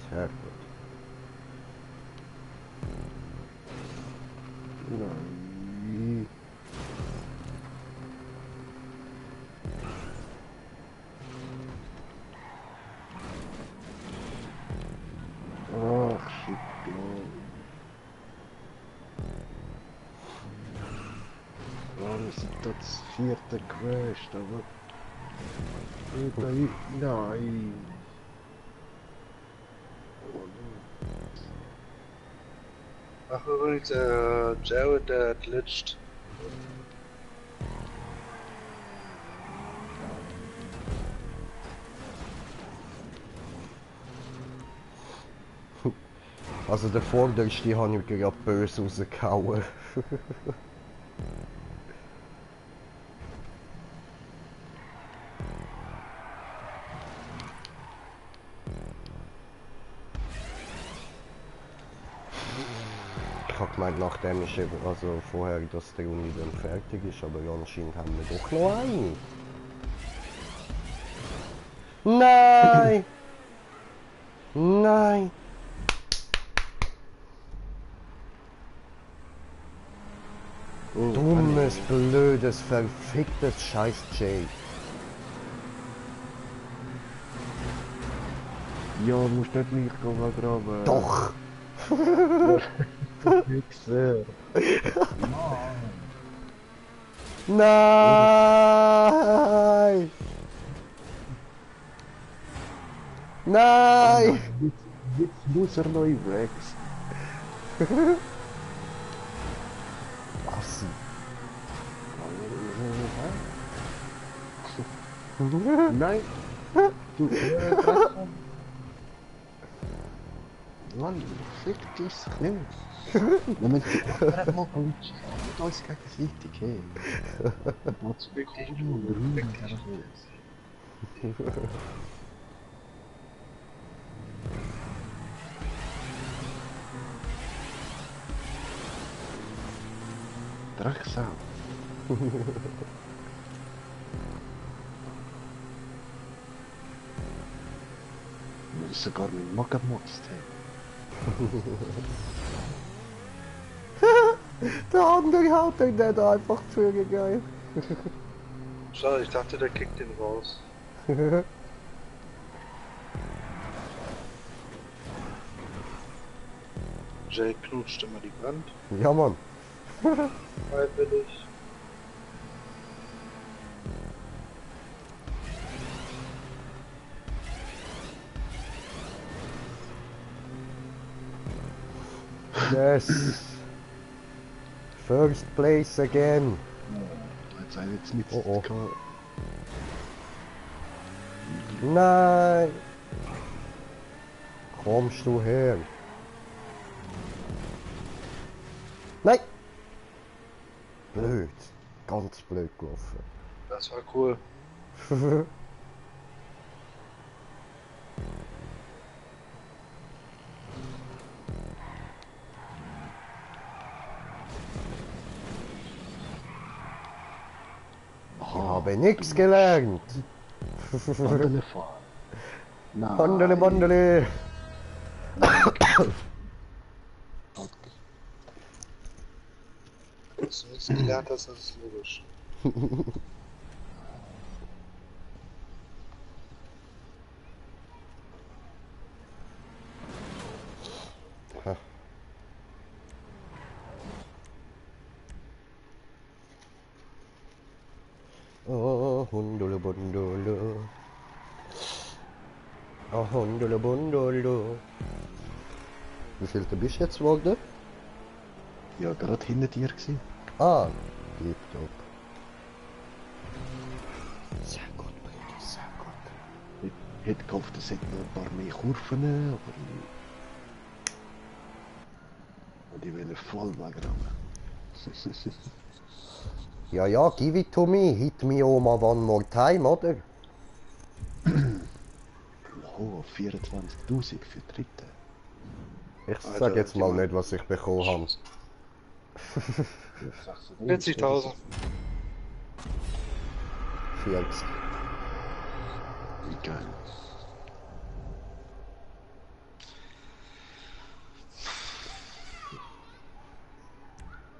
Sehr gut. Nein. Ach, shit, ja. Ja, wir sind das vierte Quest, aber... Nein. Oh, Ach übrigens, Jared, der glitscht. Also der vorderste habe ich gerade böse rausgehauen. Ich habe gemeint, nachdem ist eben, also vorher, dass die Runde dann fertig ist, aber ja, anscheinend haben wir doch noch eine. Nein! Nein! oh, Dummes, blödes, verficktes Scheiß Jay. ja, musst nicht mich graben. Doch! Wichser. Nein! Nein! Jetzt muss er neu weg. Assi. Nein! Du Drecksmann! Mann, fick dich nicht! Wenn wir gerade mal glitschen, mit uns gegenseitig, hey! Was für Kohle und Ruhm, Drecksau! Wir müssen sogar mit Magen gemotzt haben. Der andere haut den nicht einfach zu geil. Schade, ich dachte, der kickt den raus. Jay knutscht immer die Wand. Ja, Mann. Freiwillig. Yes. First place again. Jetzt sei jetzt mit. Oh, oh. Nein. Kommst du her? Nein. Blöd. Ganz blöd gelaufen. Das war cool. Ich habe nichts gelernt. Bandele fahren. Nein. Bandele, Bandele. Dass du nichts gelernt hast, das ist logisch. Oh, Hundele, Bundele. Oh, Hundele, Bundele. Wie viel bist du jetzt geworden? Ja, gerade hinter dir gewesen. Ah, tipptopp. Sehr gut, Brady, sehr gut. Ich hätte gehofft, es hätte noch ein paar mehr Kurven, aber... Und ich will voll wegrammen. Ja, ja, give it to me. Hit me Oma one more time, oder? Oh, 24.000 für Dritte. Ich Alter, sag jetzt mal jemand- nicht, was ich bekommen habe. 40.000. 40. Wie geil.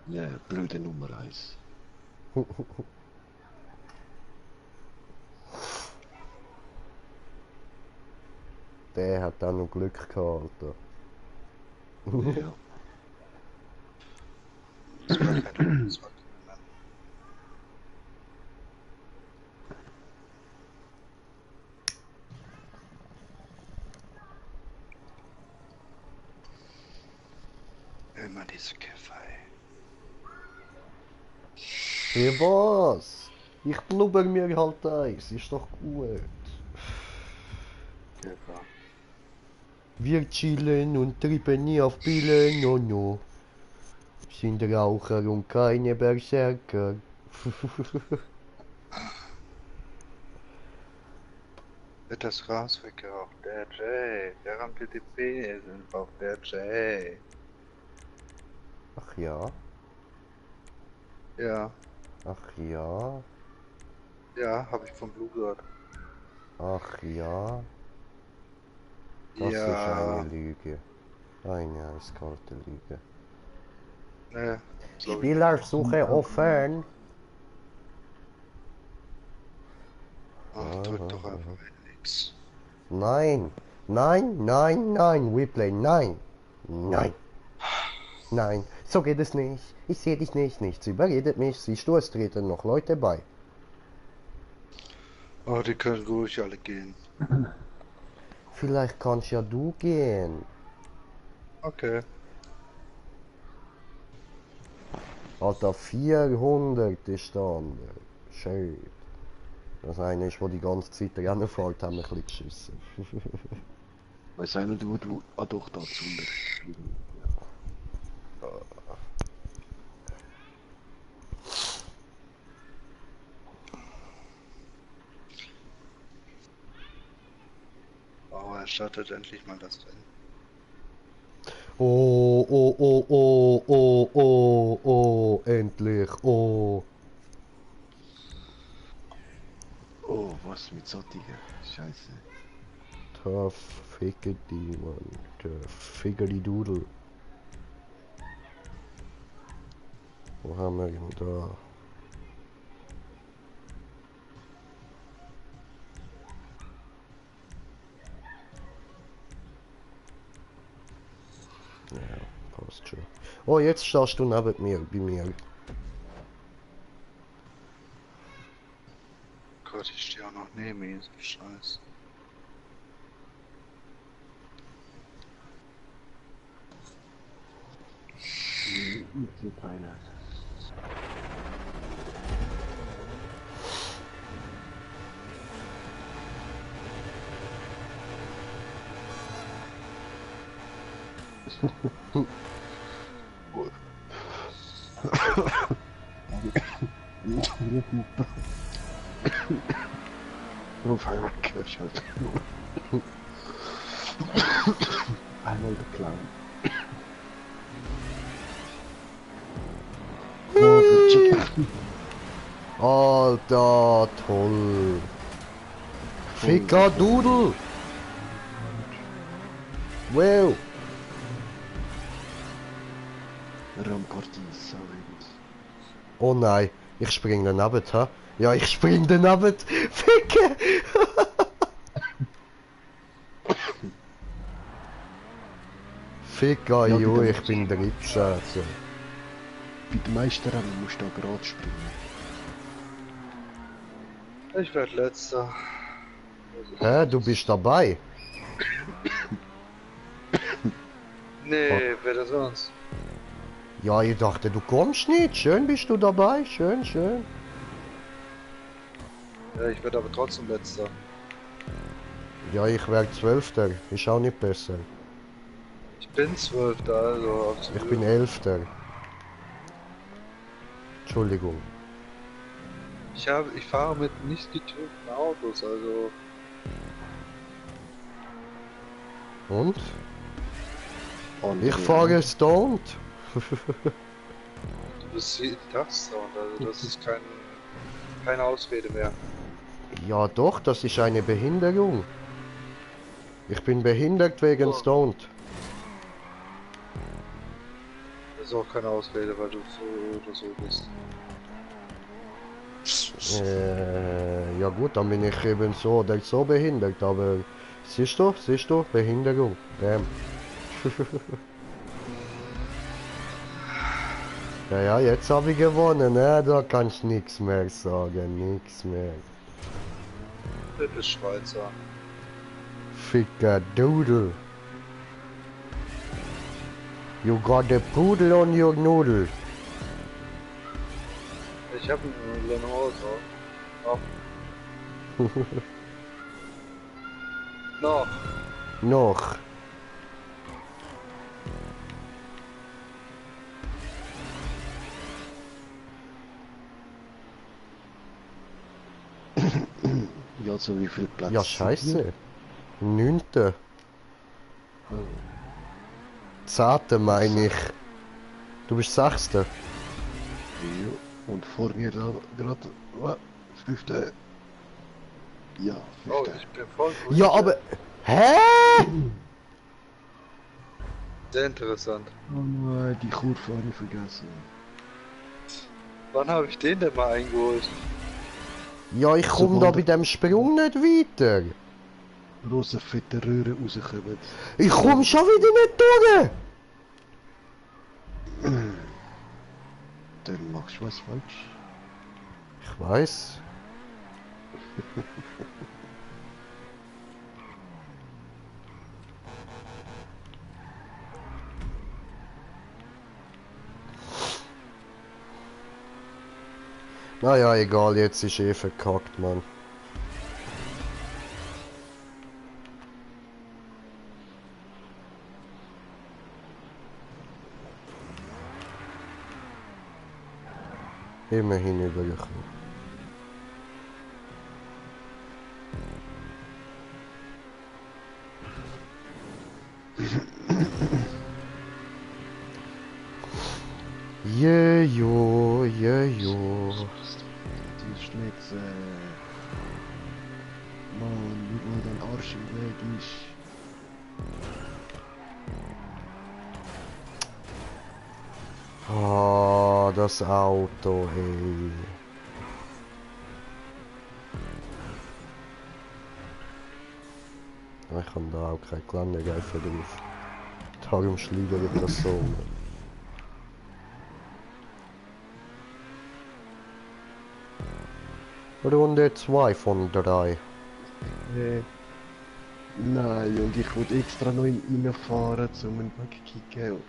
Ja, blöde Nummer 1. Der hat auch noch Glück gehabt, Alter. Ja. Das war kein das war kein Immer diese Kiffer, ey. Für was? Ich blubber mir halt eins, ist doch gut. Kiffer. Wir chillen und treiben nie auf Pillen, no no. Sind Raucher und keine Berserker. Wird das Gras weggeraucht? Der Jay. Der rampelt die Besen auf der Jay. Ach ja, Ja. ach ja, Ja, habe ich von Blue gehört. ach ja. Das ist Ja. eine Lüge. Eine eiskalte Lüge. Ne. Spielersuche offen. Ach, drück doch einfach nix. Nein, nein, nein, nein, Replay, nein, nein, nein, so geht es nicht. Ich sehe dich nicht, nichts überredet mich. Siehst du, es treten noch Leute bei. Oh, die können ruhig alle gehen. Vielleicht kannst ja du gehen. Okay. Alter, 400 ist der andere. Schön. Das eine ist, wo die ganze Zeit Rennen fährt, haben wir ein bisschen geschissen. Weiss einer, wo du... Ah doch, da zunder. Oh, er startet endlich mal das Rennen. Oh, oh, oh, oh, oh, oh, oh, endlich, oh. Oh, was mit Sottigen? Scheiße. Da ficke die, Mann. Der Figgeri Dudel. Wo haben wir ihn da? Ja, passt schon. Oh, jetzt stehst du neben mir, bei mir. Gott, ich stehe auch noch neben ihm, so Scheiß. Mit so keiner. Auf einmal Kirsch halt. Einmal der Clown. Oh, der Chicken. Alter, toll. Ficker Dudel. Wow. Ramparty, sorry. Oh nein, ich spring daneben, ha? Ja, ich spring daneben. Ficke. Ficker, Ja, jo, bitte. ich bin 13. Also. Bei den meisten Rennen musst du da gerade springen. Ich werde letzter. Hä, du bist dabei? Nee, wer das sonst? Ja, ich dachte, du kommst nicht. Schön bist du dabei. Schön, schön. Ja, ich werde aber trotzdem letzter. Ja, ich werde 12. Ist auch nicht besser. Ich bin 12. Also Ich bin 11. Entschuldigung. Ich fahre mit nicht getunten Autos, also Und? Andere Ich fahre stoned. du bist jeden Tag Sound, also das ist keine Ausrede mehr. Ja doch, das ist eine Behinderung. Ich bin behindert wegen Oh. stoned. Das ist auch keine Ausrede, weil du so oder so bist. Ja gut, dann bin ich eben so oder so behindert, aber siehst du, Behinderung. Bam. Ja, ja, jetzt habe ich gewonnen, ne? Da kannst du nichts mehr sagen, nichts mehr. Das ist Schweizer. Ficker Doodle. You got a poodle on your noodle. Ich habe einen Lenovo. Noch. Noch. Noch. Ja, so wie viel Platz? Ja, sind scheiße. 9. wir? 10. meine ich. Du bist 6. Ja, und vor mir da gerade 5. Ja, 5. Oh, ich bin voll gut. Ja, aber... Hä? Sehr interessant. Oh nein, die Kurve habe ich vergessen. Wann habe ich den denn mal eingeholt? Ja, ich komme da bei dem Sprung nicht weiter. Rosa fette Röhre rauskommen. Ich komme schon wieder nicht durch. Dann machst du was falsch. Ich weiß. Naja, egal, jetzt ist eh verkackt, Mann. Immerhin übergekommen. Jejo, jejo. Die schlägt Mann, wie wohl dein Arsch im Weg ist. Ah, das Auto, ey. Ich kann da auch kein Geländegreifen drauf. Darum schleudert das so. Runde 2 von 3. Nein, und ich wollte extra noch reinfahren, um einen Backkicken und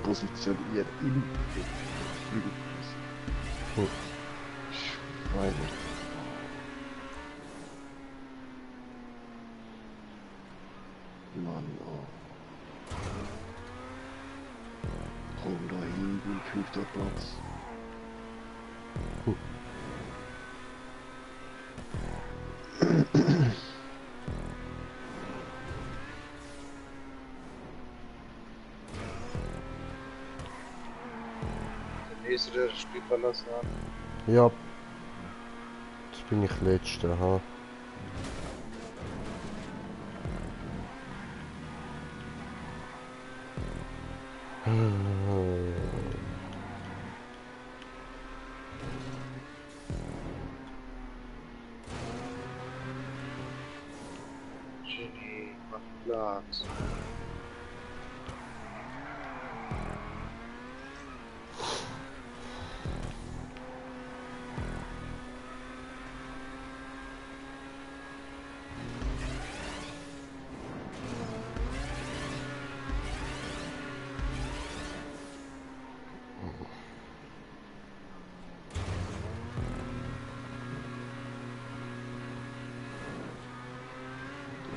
positionieren im Hm. Schweine. Mann, oh. Komm da hin, im 5. Platz. Der nächste, der das Spiel verlassen hat. Ja. Jetzt bin ich letzter, ha. Genie, mach Platz.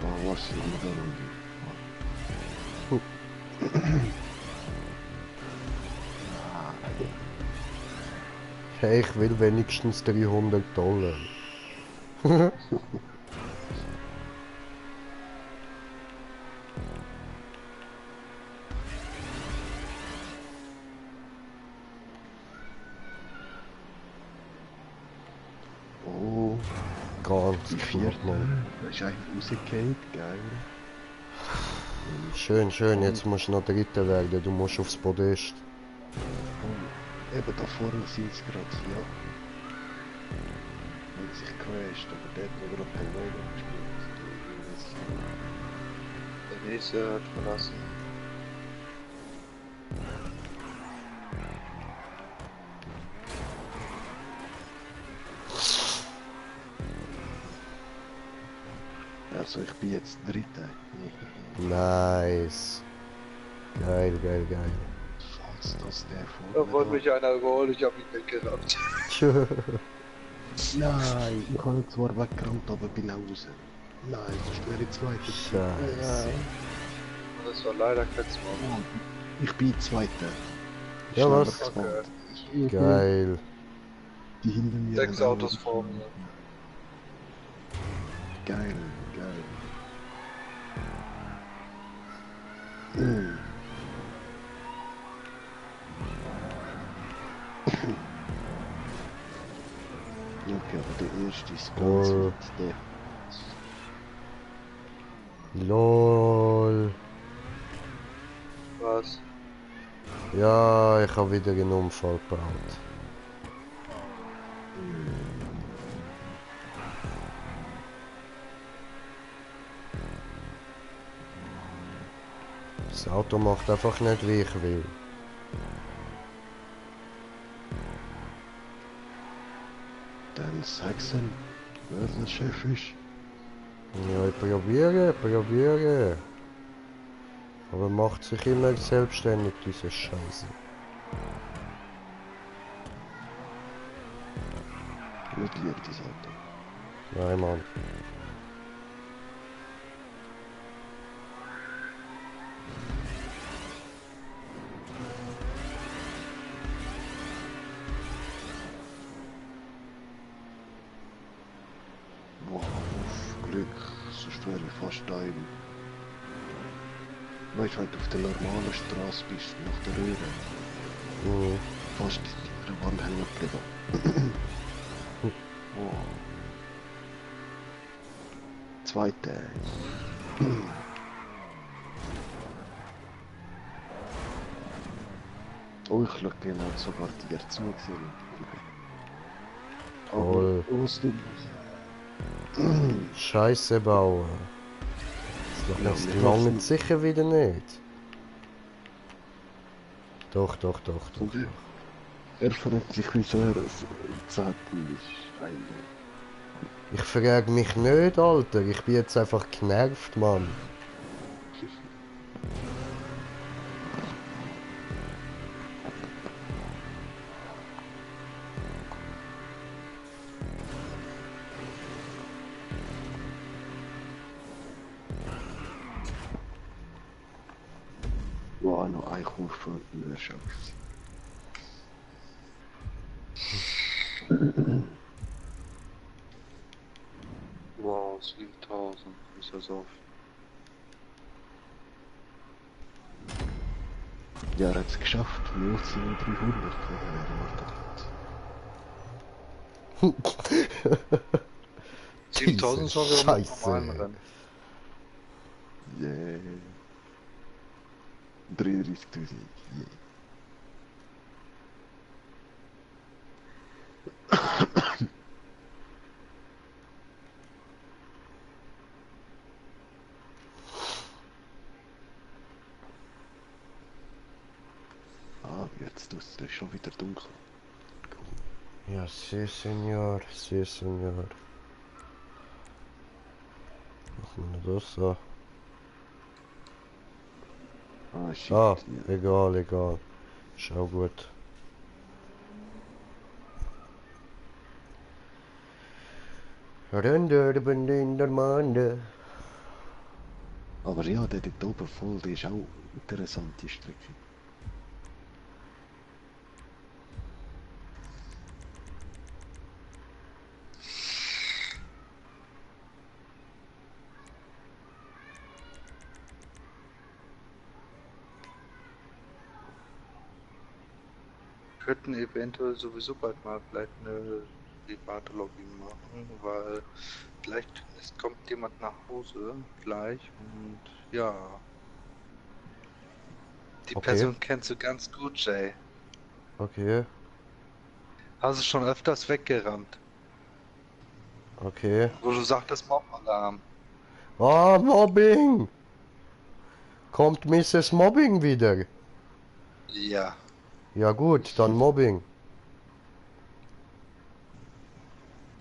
Oh, was ist denn da? Hey, ich will wenigstens $300. Oh, Ganz die knapp, vierte. Mann. Da ist eigentlich rausgefallen, geil. Schön, schön, jetzt musst du noch Dritter werden, du musst aufs Podest. Und eben da vorne sind sie gerade, ja. Hat sich crasht, aber der hat mir gerade kein Neuer gespielt. Der nächste hat verlassen. Also ich bin jetzt Dritter. Nice. Geil, geil, geil. Falls das der Da vorne wollte mich einer überholen, ich hab ihn weggerammt. Nein, ich habe ihn zwar weggerammt, aber bin auch raus. Nein, sonst wäre ich Zweiter. Scheiße. Das war leider kein Smart. Nein. Ich bin Zweiter. Ja, Schneller was? gespannt. Geil. Die hinter mir. 6 haben auch Autos vor mir. Geil, geil. Mm. Okay, aber der erste ist ganz Oh. weit. Der LOL. Was? Ja, ich habe wieder einen Unfall gebaut. Das Auto macht einfach nicht, wie ich will. Dann sag's ihm, wer der Chef ist. Ja, ich probiere. Aber macht sich immer selbstständig, diese Scheiße. Nicht liegt das Auto. Nein, Mann. fast da im... Weißt du, wenn du auf der normalen Straße bist, nach der Röhre, Mhm. fast in der Wand hängen geblieben. Oh. 2 Tage. Oh, ich schaue genau sogar dir zu. Toll. Aber was du... Scheiße bauen. Ja, Das wir langt hoffen- sicher wieder nicht. Doch, doch, doch, doch. Und doch. er fragt sich, wieso er so Zettel ist. Eigentlich. Ich frage mich nicht, Alter. Ich bin jetzt einfach genervt, Mann. Wow, noch ein Kurve in der Chance. Wow, 7000. Ist das auf. Ja, er hat es geschafft. Mehr als 300 erwartet. 7000 Diese sollen wir auch mit Scheiße. normalen Rennen. Yeah. 33.000. Yeah. Ah, jetzt ist es schon wieder dunkel. Ja, sí, señor. Sí, señor. Machen wir das so. Ah, shit. Ah, Ja. egal, egal. Schau gut. Render in der Mande. Aber ja, der dort oben voll, der ist auch interessant, die Strecke. Könnten eventuell sowieso bald mal vielleicht eine private Login machen, weil vielleicht kommt jemand nach Hause gleich und ja, die Okay. Person kennst du ganz gut, Jay. Okay, Hast du schon öfters weggerannt, okay. wo du sagtest Mob-Alarm. Ah, Mobbing! Kommt Mrs. Mobbing wieder? Ja, Ja gut, dann Mobbing.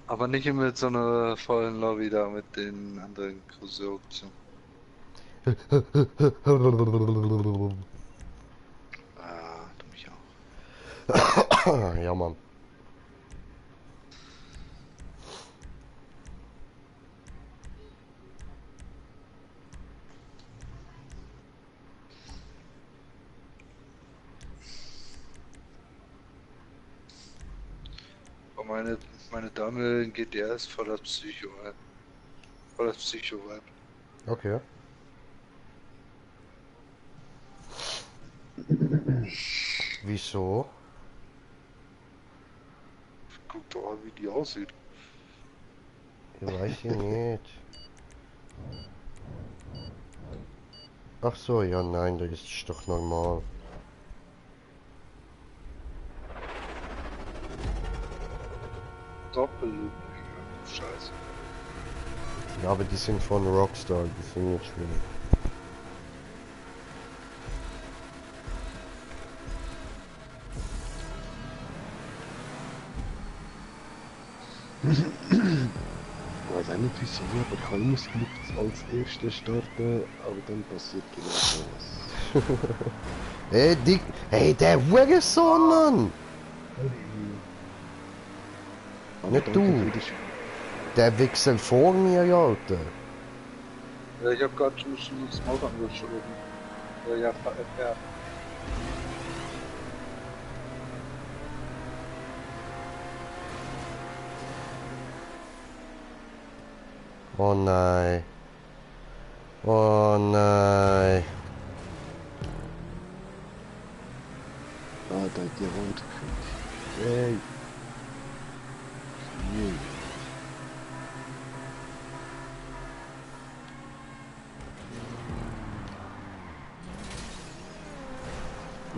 aber nicht mit so einer vollen Lobby da mit den anderen Konsortien. Ah, du mich auch. Ja, Mann. Aber meine Dame in GTR ist voll das Psycho, ey. Voll das Psycho-Vibe. Okay. Wieso? Guck doch mal, wie die aussieht. Ich weiß ich nicht. Ach so, ja, nein, das ist doch normal. Doppel. Scheiße. Ja, aber die sind von Rockstar, die sind nicht schlimm. Ich weiß auch nicht wieso, aber ich kann immer das Glück als Erster starten, aber dann passiert genau sowas. Hey, hey, der Hurensohn, Mann! Aber Nicht danke du. für die Der Wichser vor mir, Alter. Ja, ich hab grad schon das Maul angeschoben. Ja, FR. Oh nein. Oh nein. Ah, da hat die Rot gekriegt. Hey. Nee.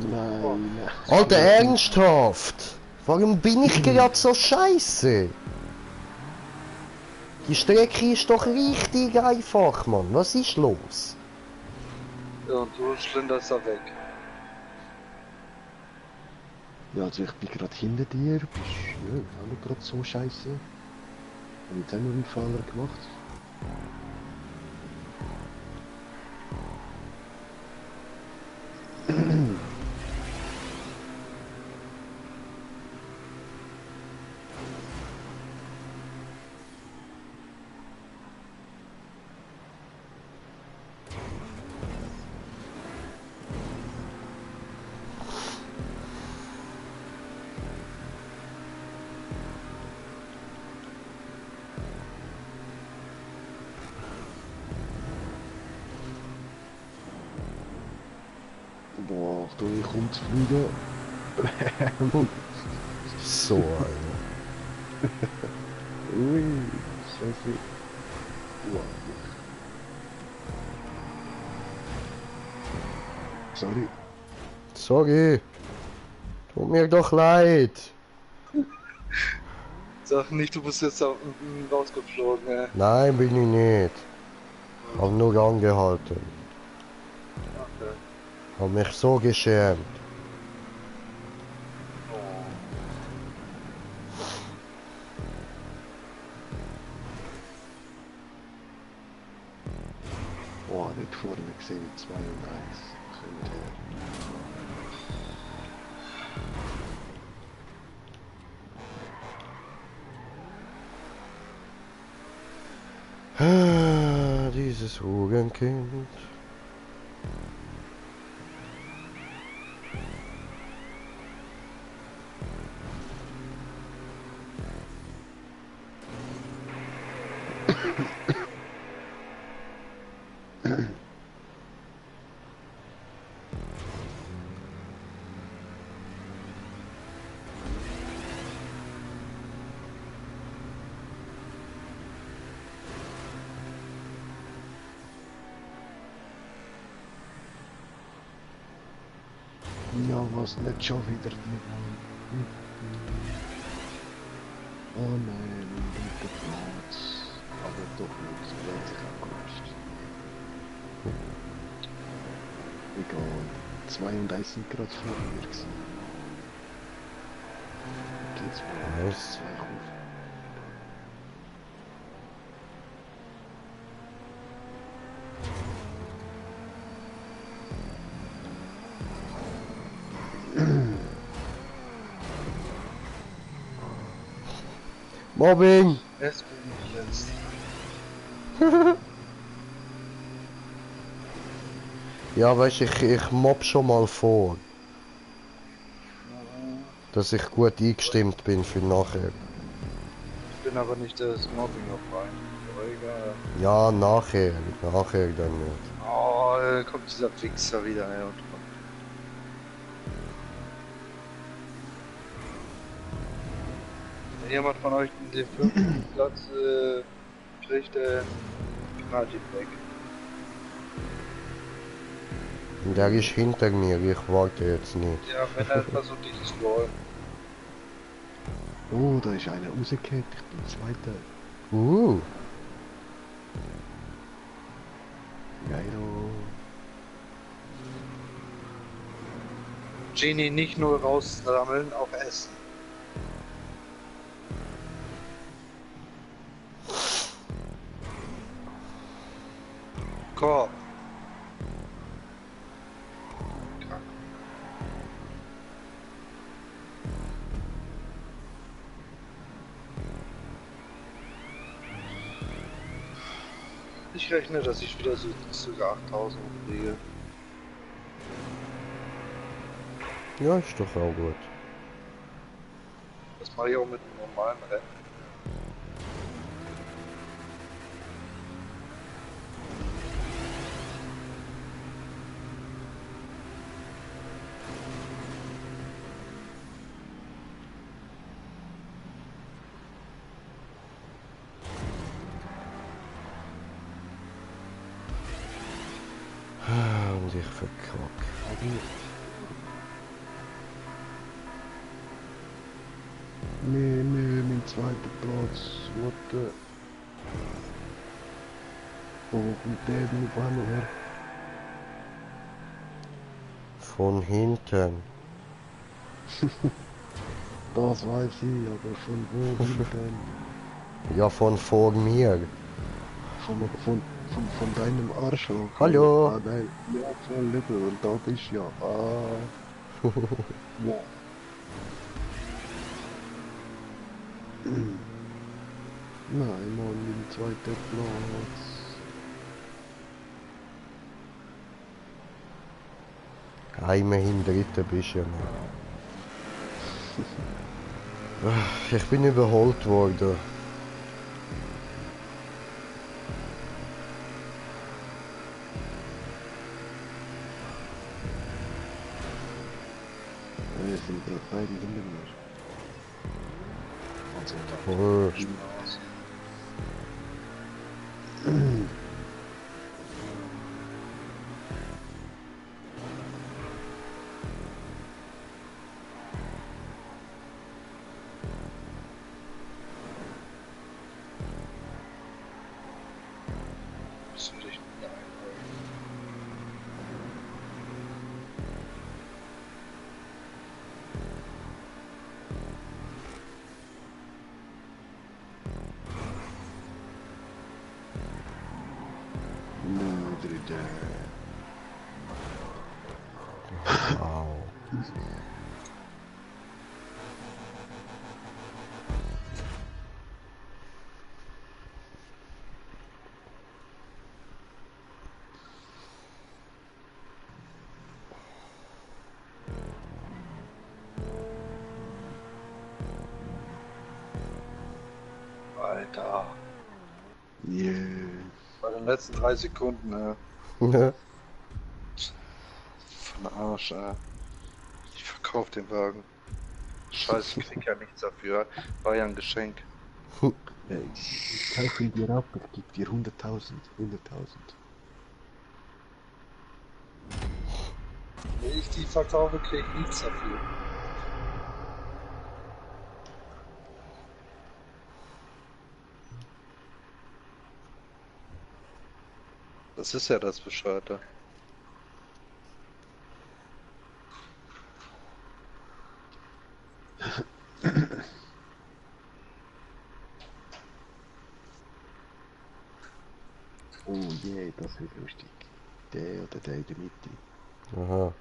Nein. Alter, ernsthaft? Warum bin ich gerade so scheiße? Die Strecke ist doch richtig einfach, Mann. Was ist los? Ja, und du schlenderst da weg. Ja, also ich bin gerade hinter dir. Bist ja, auch nicht gerade so scheiße. Hab jetzt auch noch einen Fehler gemacht. Boah, Achtung, ich komme zu fliegen. So, Alter. Ui, scheiße. Wow. Sorry. Sorry. Tut mir doch leid. Sag nicht, du bist jetzt da rausgeflogen, ey. Nein, bin ich nicht. Hab nur angehalten. Okay. Hab mich so geschämt. Oh. Boah, dort vorne gesehen, 2 und 1. Kommt her. Ah, dieses Hurenkind. Ja, was nicht schon wieder. Oh nein, der Platz. Aber doch nicht, so hat sich abgerutscht. Egal. 2 und 1 sind gerade vor mir gewesen. Geht's mal. Nice. 2 auf. Mobbing! Jetzt bin ich jetzt. Ja, weißt du, ich mobb schon mal vor, dass ich gut eingestimmt bin für nachher. Ich bin aber nicht das Mobbing auf rein. Aber egal. Ja, nachher dann nicht. Oh, da kommt dieser Wichser wieder, ey. Und wenn jemand von euch den 5. Platz kriegt, knallt ihn weg. Der ist hinter mir, ich warte jetzt nicht. Ja, wenn er versucht, dich zu scrollen. Oh, da ist einer rausgekehrt, ich bin Zweiter. Geilo. Genie nicht nur raussammeln, auch essen. Korb. Kack. Ich rechne, dass ich wieder so ca. 8000 kriege. Ja, ist doch auch gut. Das mache ich auch mit einem normalen Rennen. ich verkacke. Nee, mein zweiter Platz. What the... Wo kommt der denn auf einmal her? Von hinten. Das weiß ich, aber von wo hinten? Ja, von vor mir. Von deinem Arschloch. Hallo. Ah nein, ja voll lieber, und da bist du ja. Ah, ja. Nein, Mann, im zweiten Platz. Immerhin dritter bist du ja noch. Ich bin überholt worden. Wir sind gerade beide hinter mir. Also, Oh, Spaß. Das würde ich mir einholen. Notre Dame. au. Alter. Yeah. Bei den letzten 3 Sekunden, Ne? von Arsch, Ich verkauf den Wagen. Scheiße, ich krieg ja nichts dafür. War ja ein Geschenk. Ich kaufe ihn dir ab, ich gebe dir 100.000. 100.000. Wenn ich die verkaufe, krieg ich nichts dafür. Das ist ja das Bescheuerte. Oh je, das wird lustig. Der oder der in der Mitte. Aha.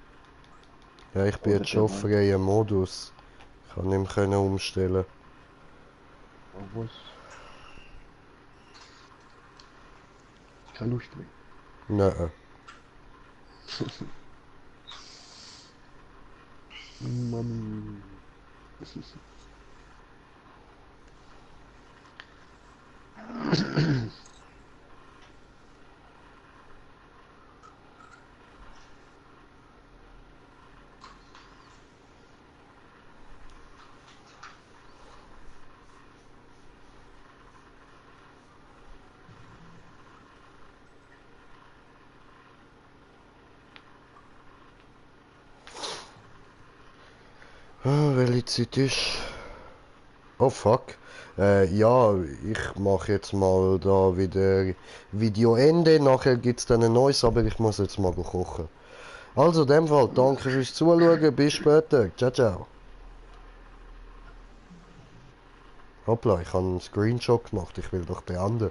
Ja, ich bin Oder jetzt schon der auf Mann. freien Modus. Ich kann nicht mehr umstellen. Oh was? Keine Lust mehr. Nein. Mami. Welche Zeit ist? Oh fuck. Ja, ich mache jetzt mal da wieder Videoende. Nachher gibt's dann ein neues, aber ich muss jetzt mal kochen. Also, in dem Fall, danke fürs Zuschauen. Bis später. Ciao, ciao. Hoppla, ich habe einen Screenshot gemacht. Ich will doch beenden.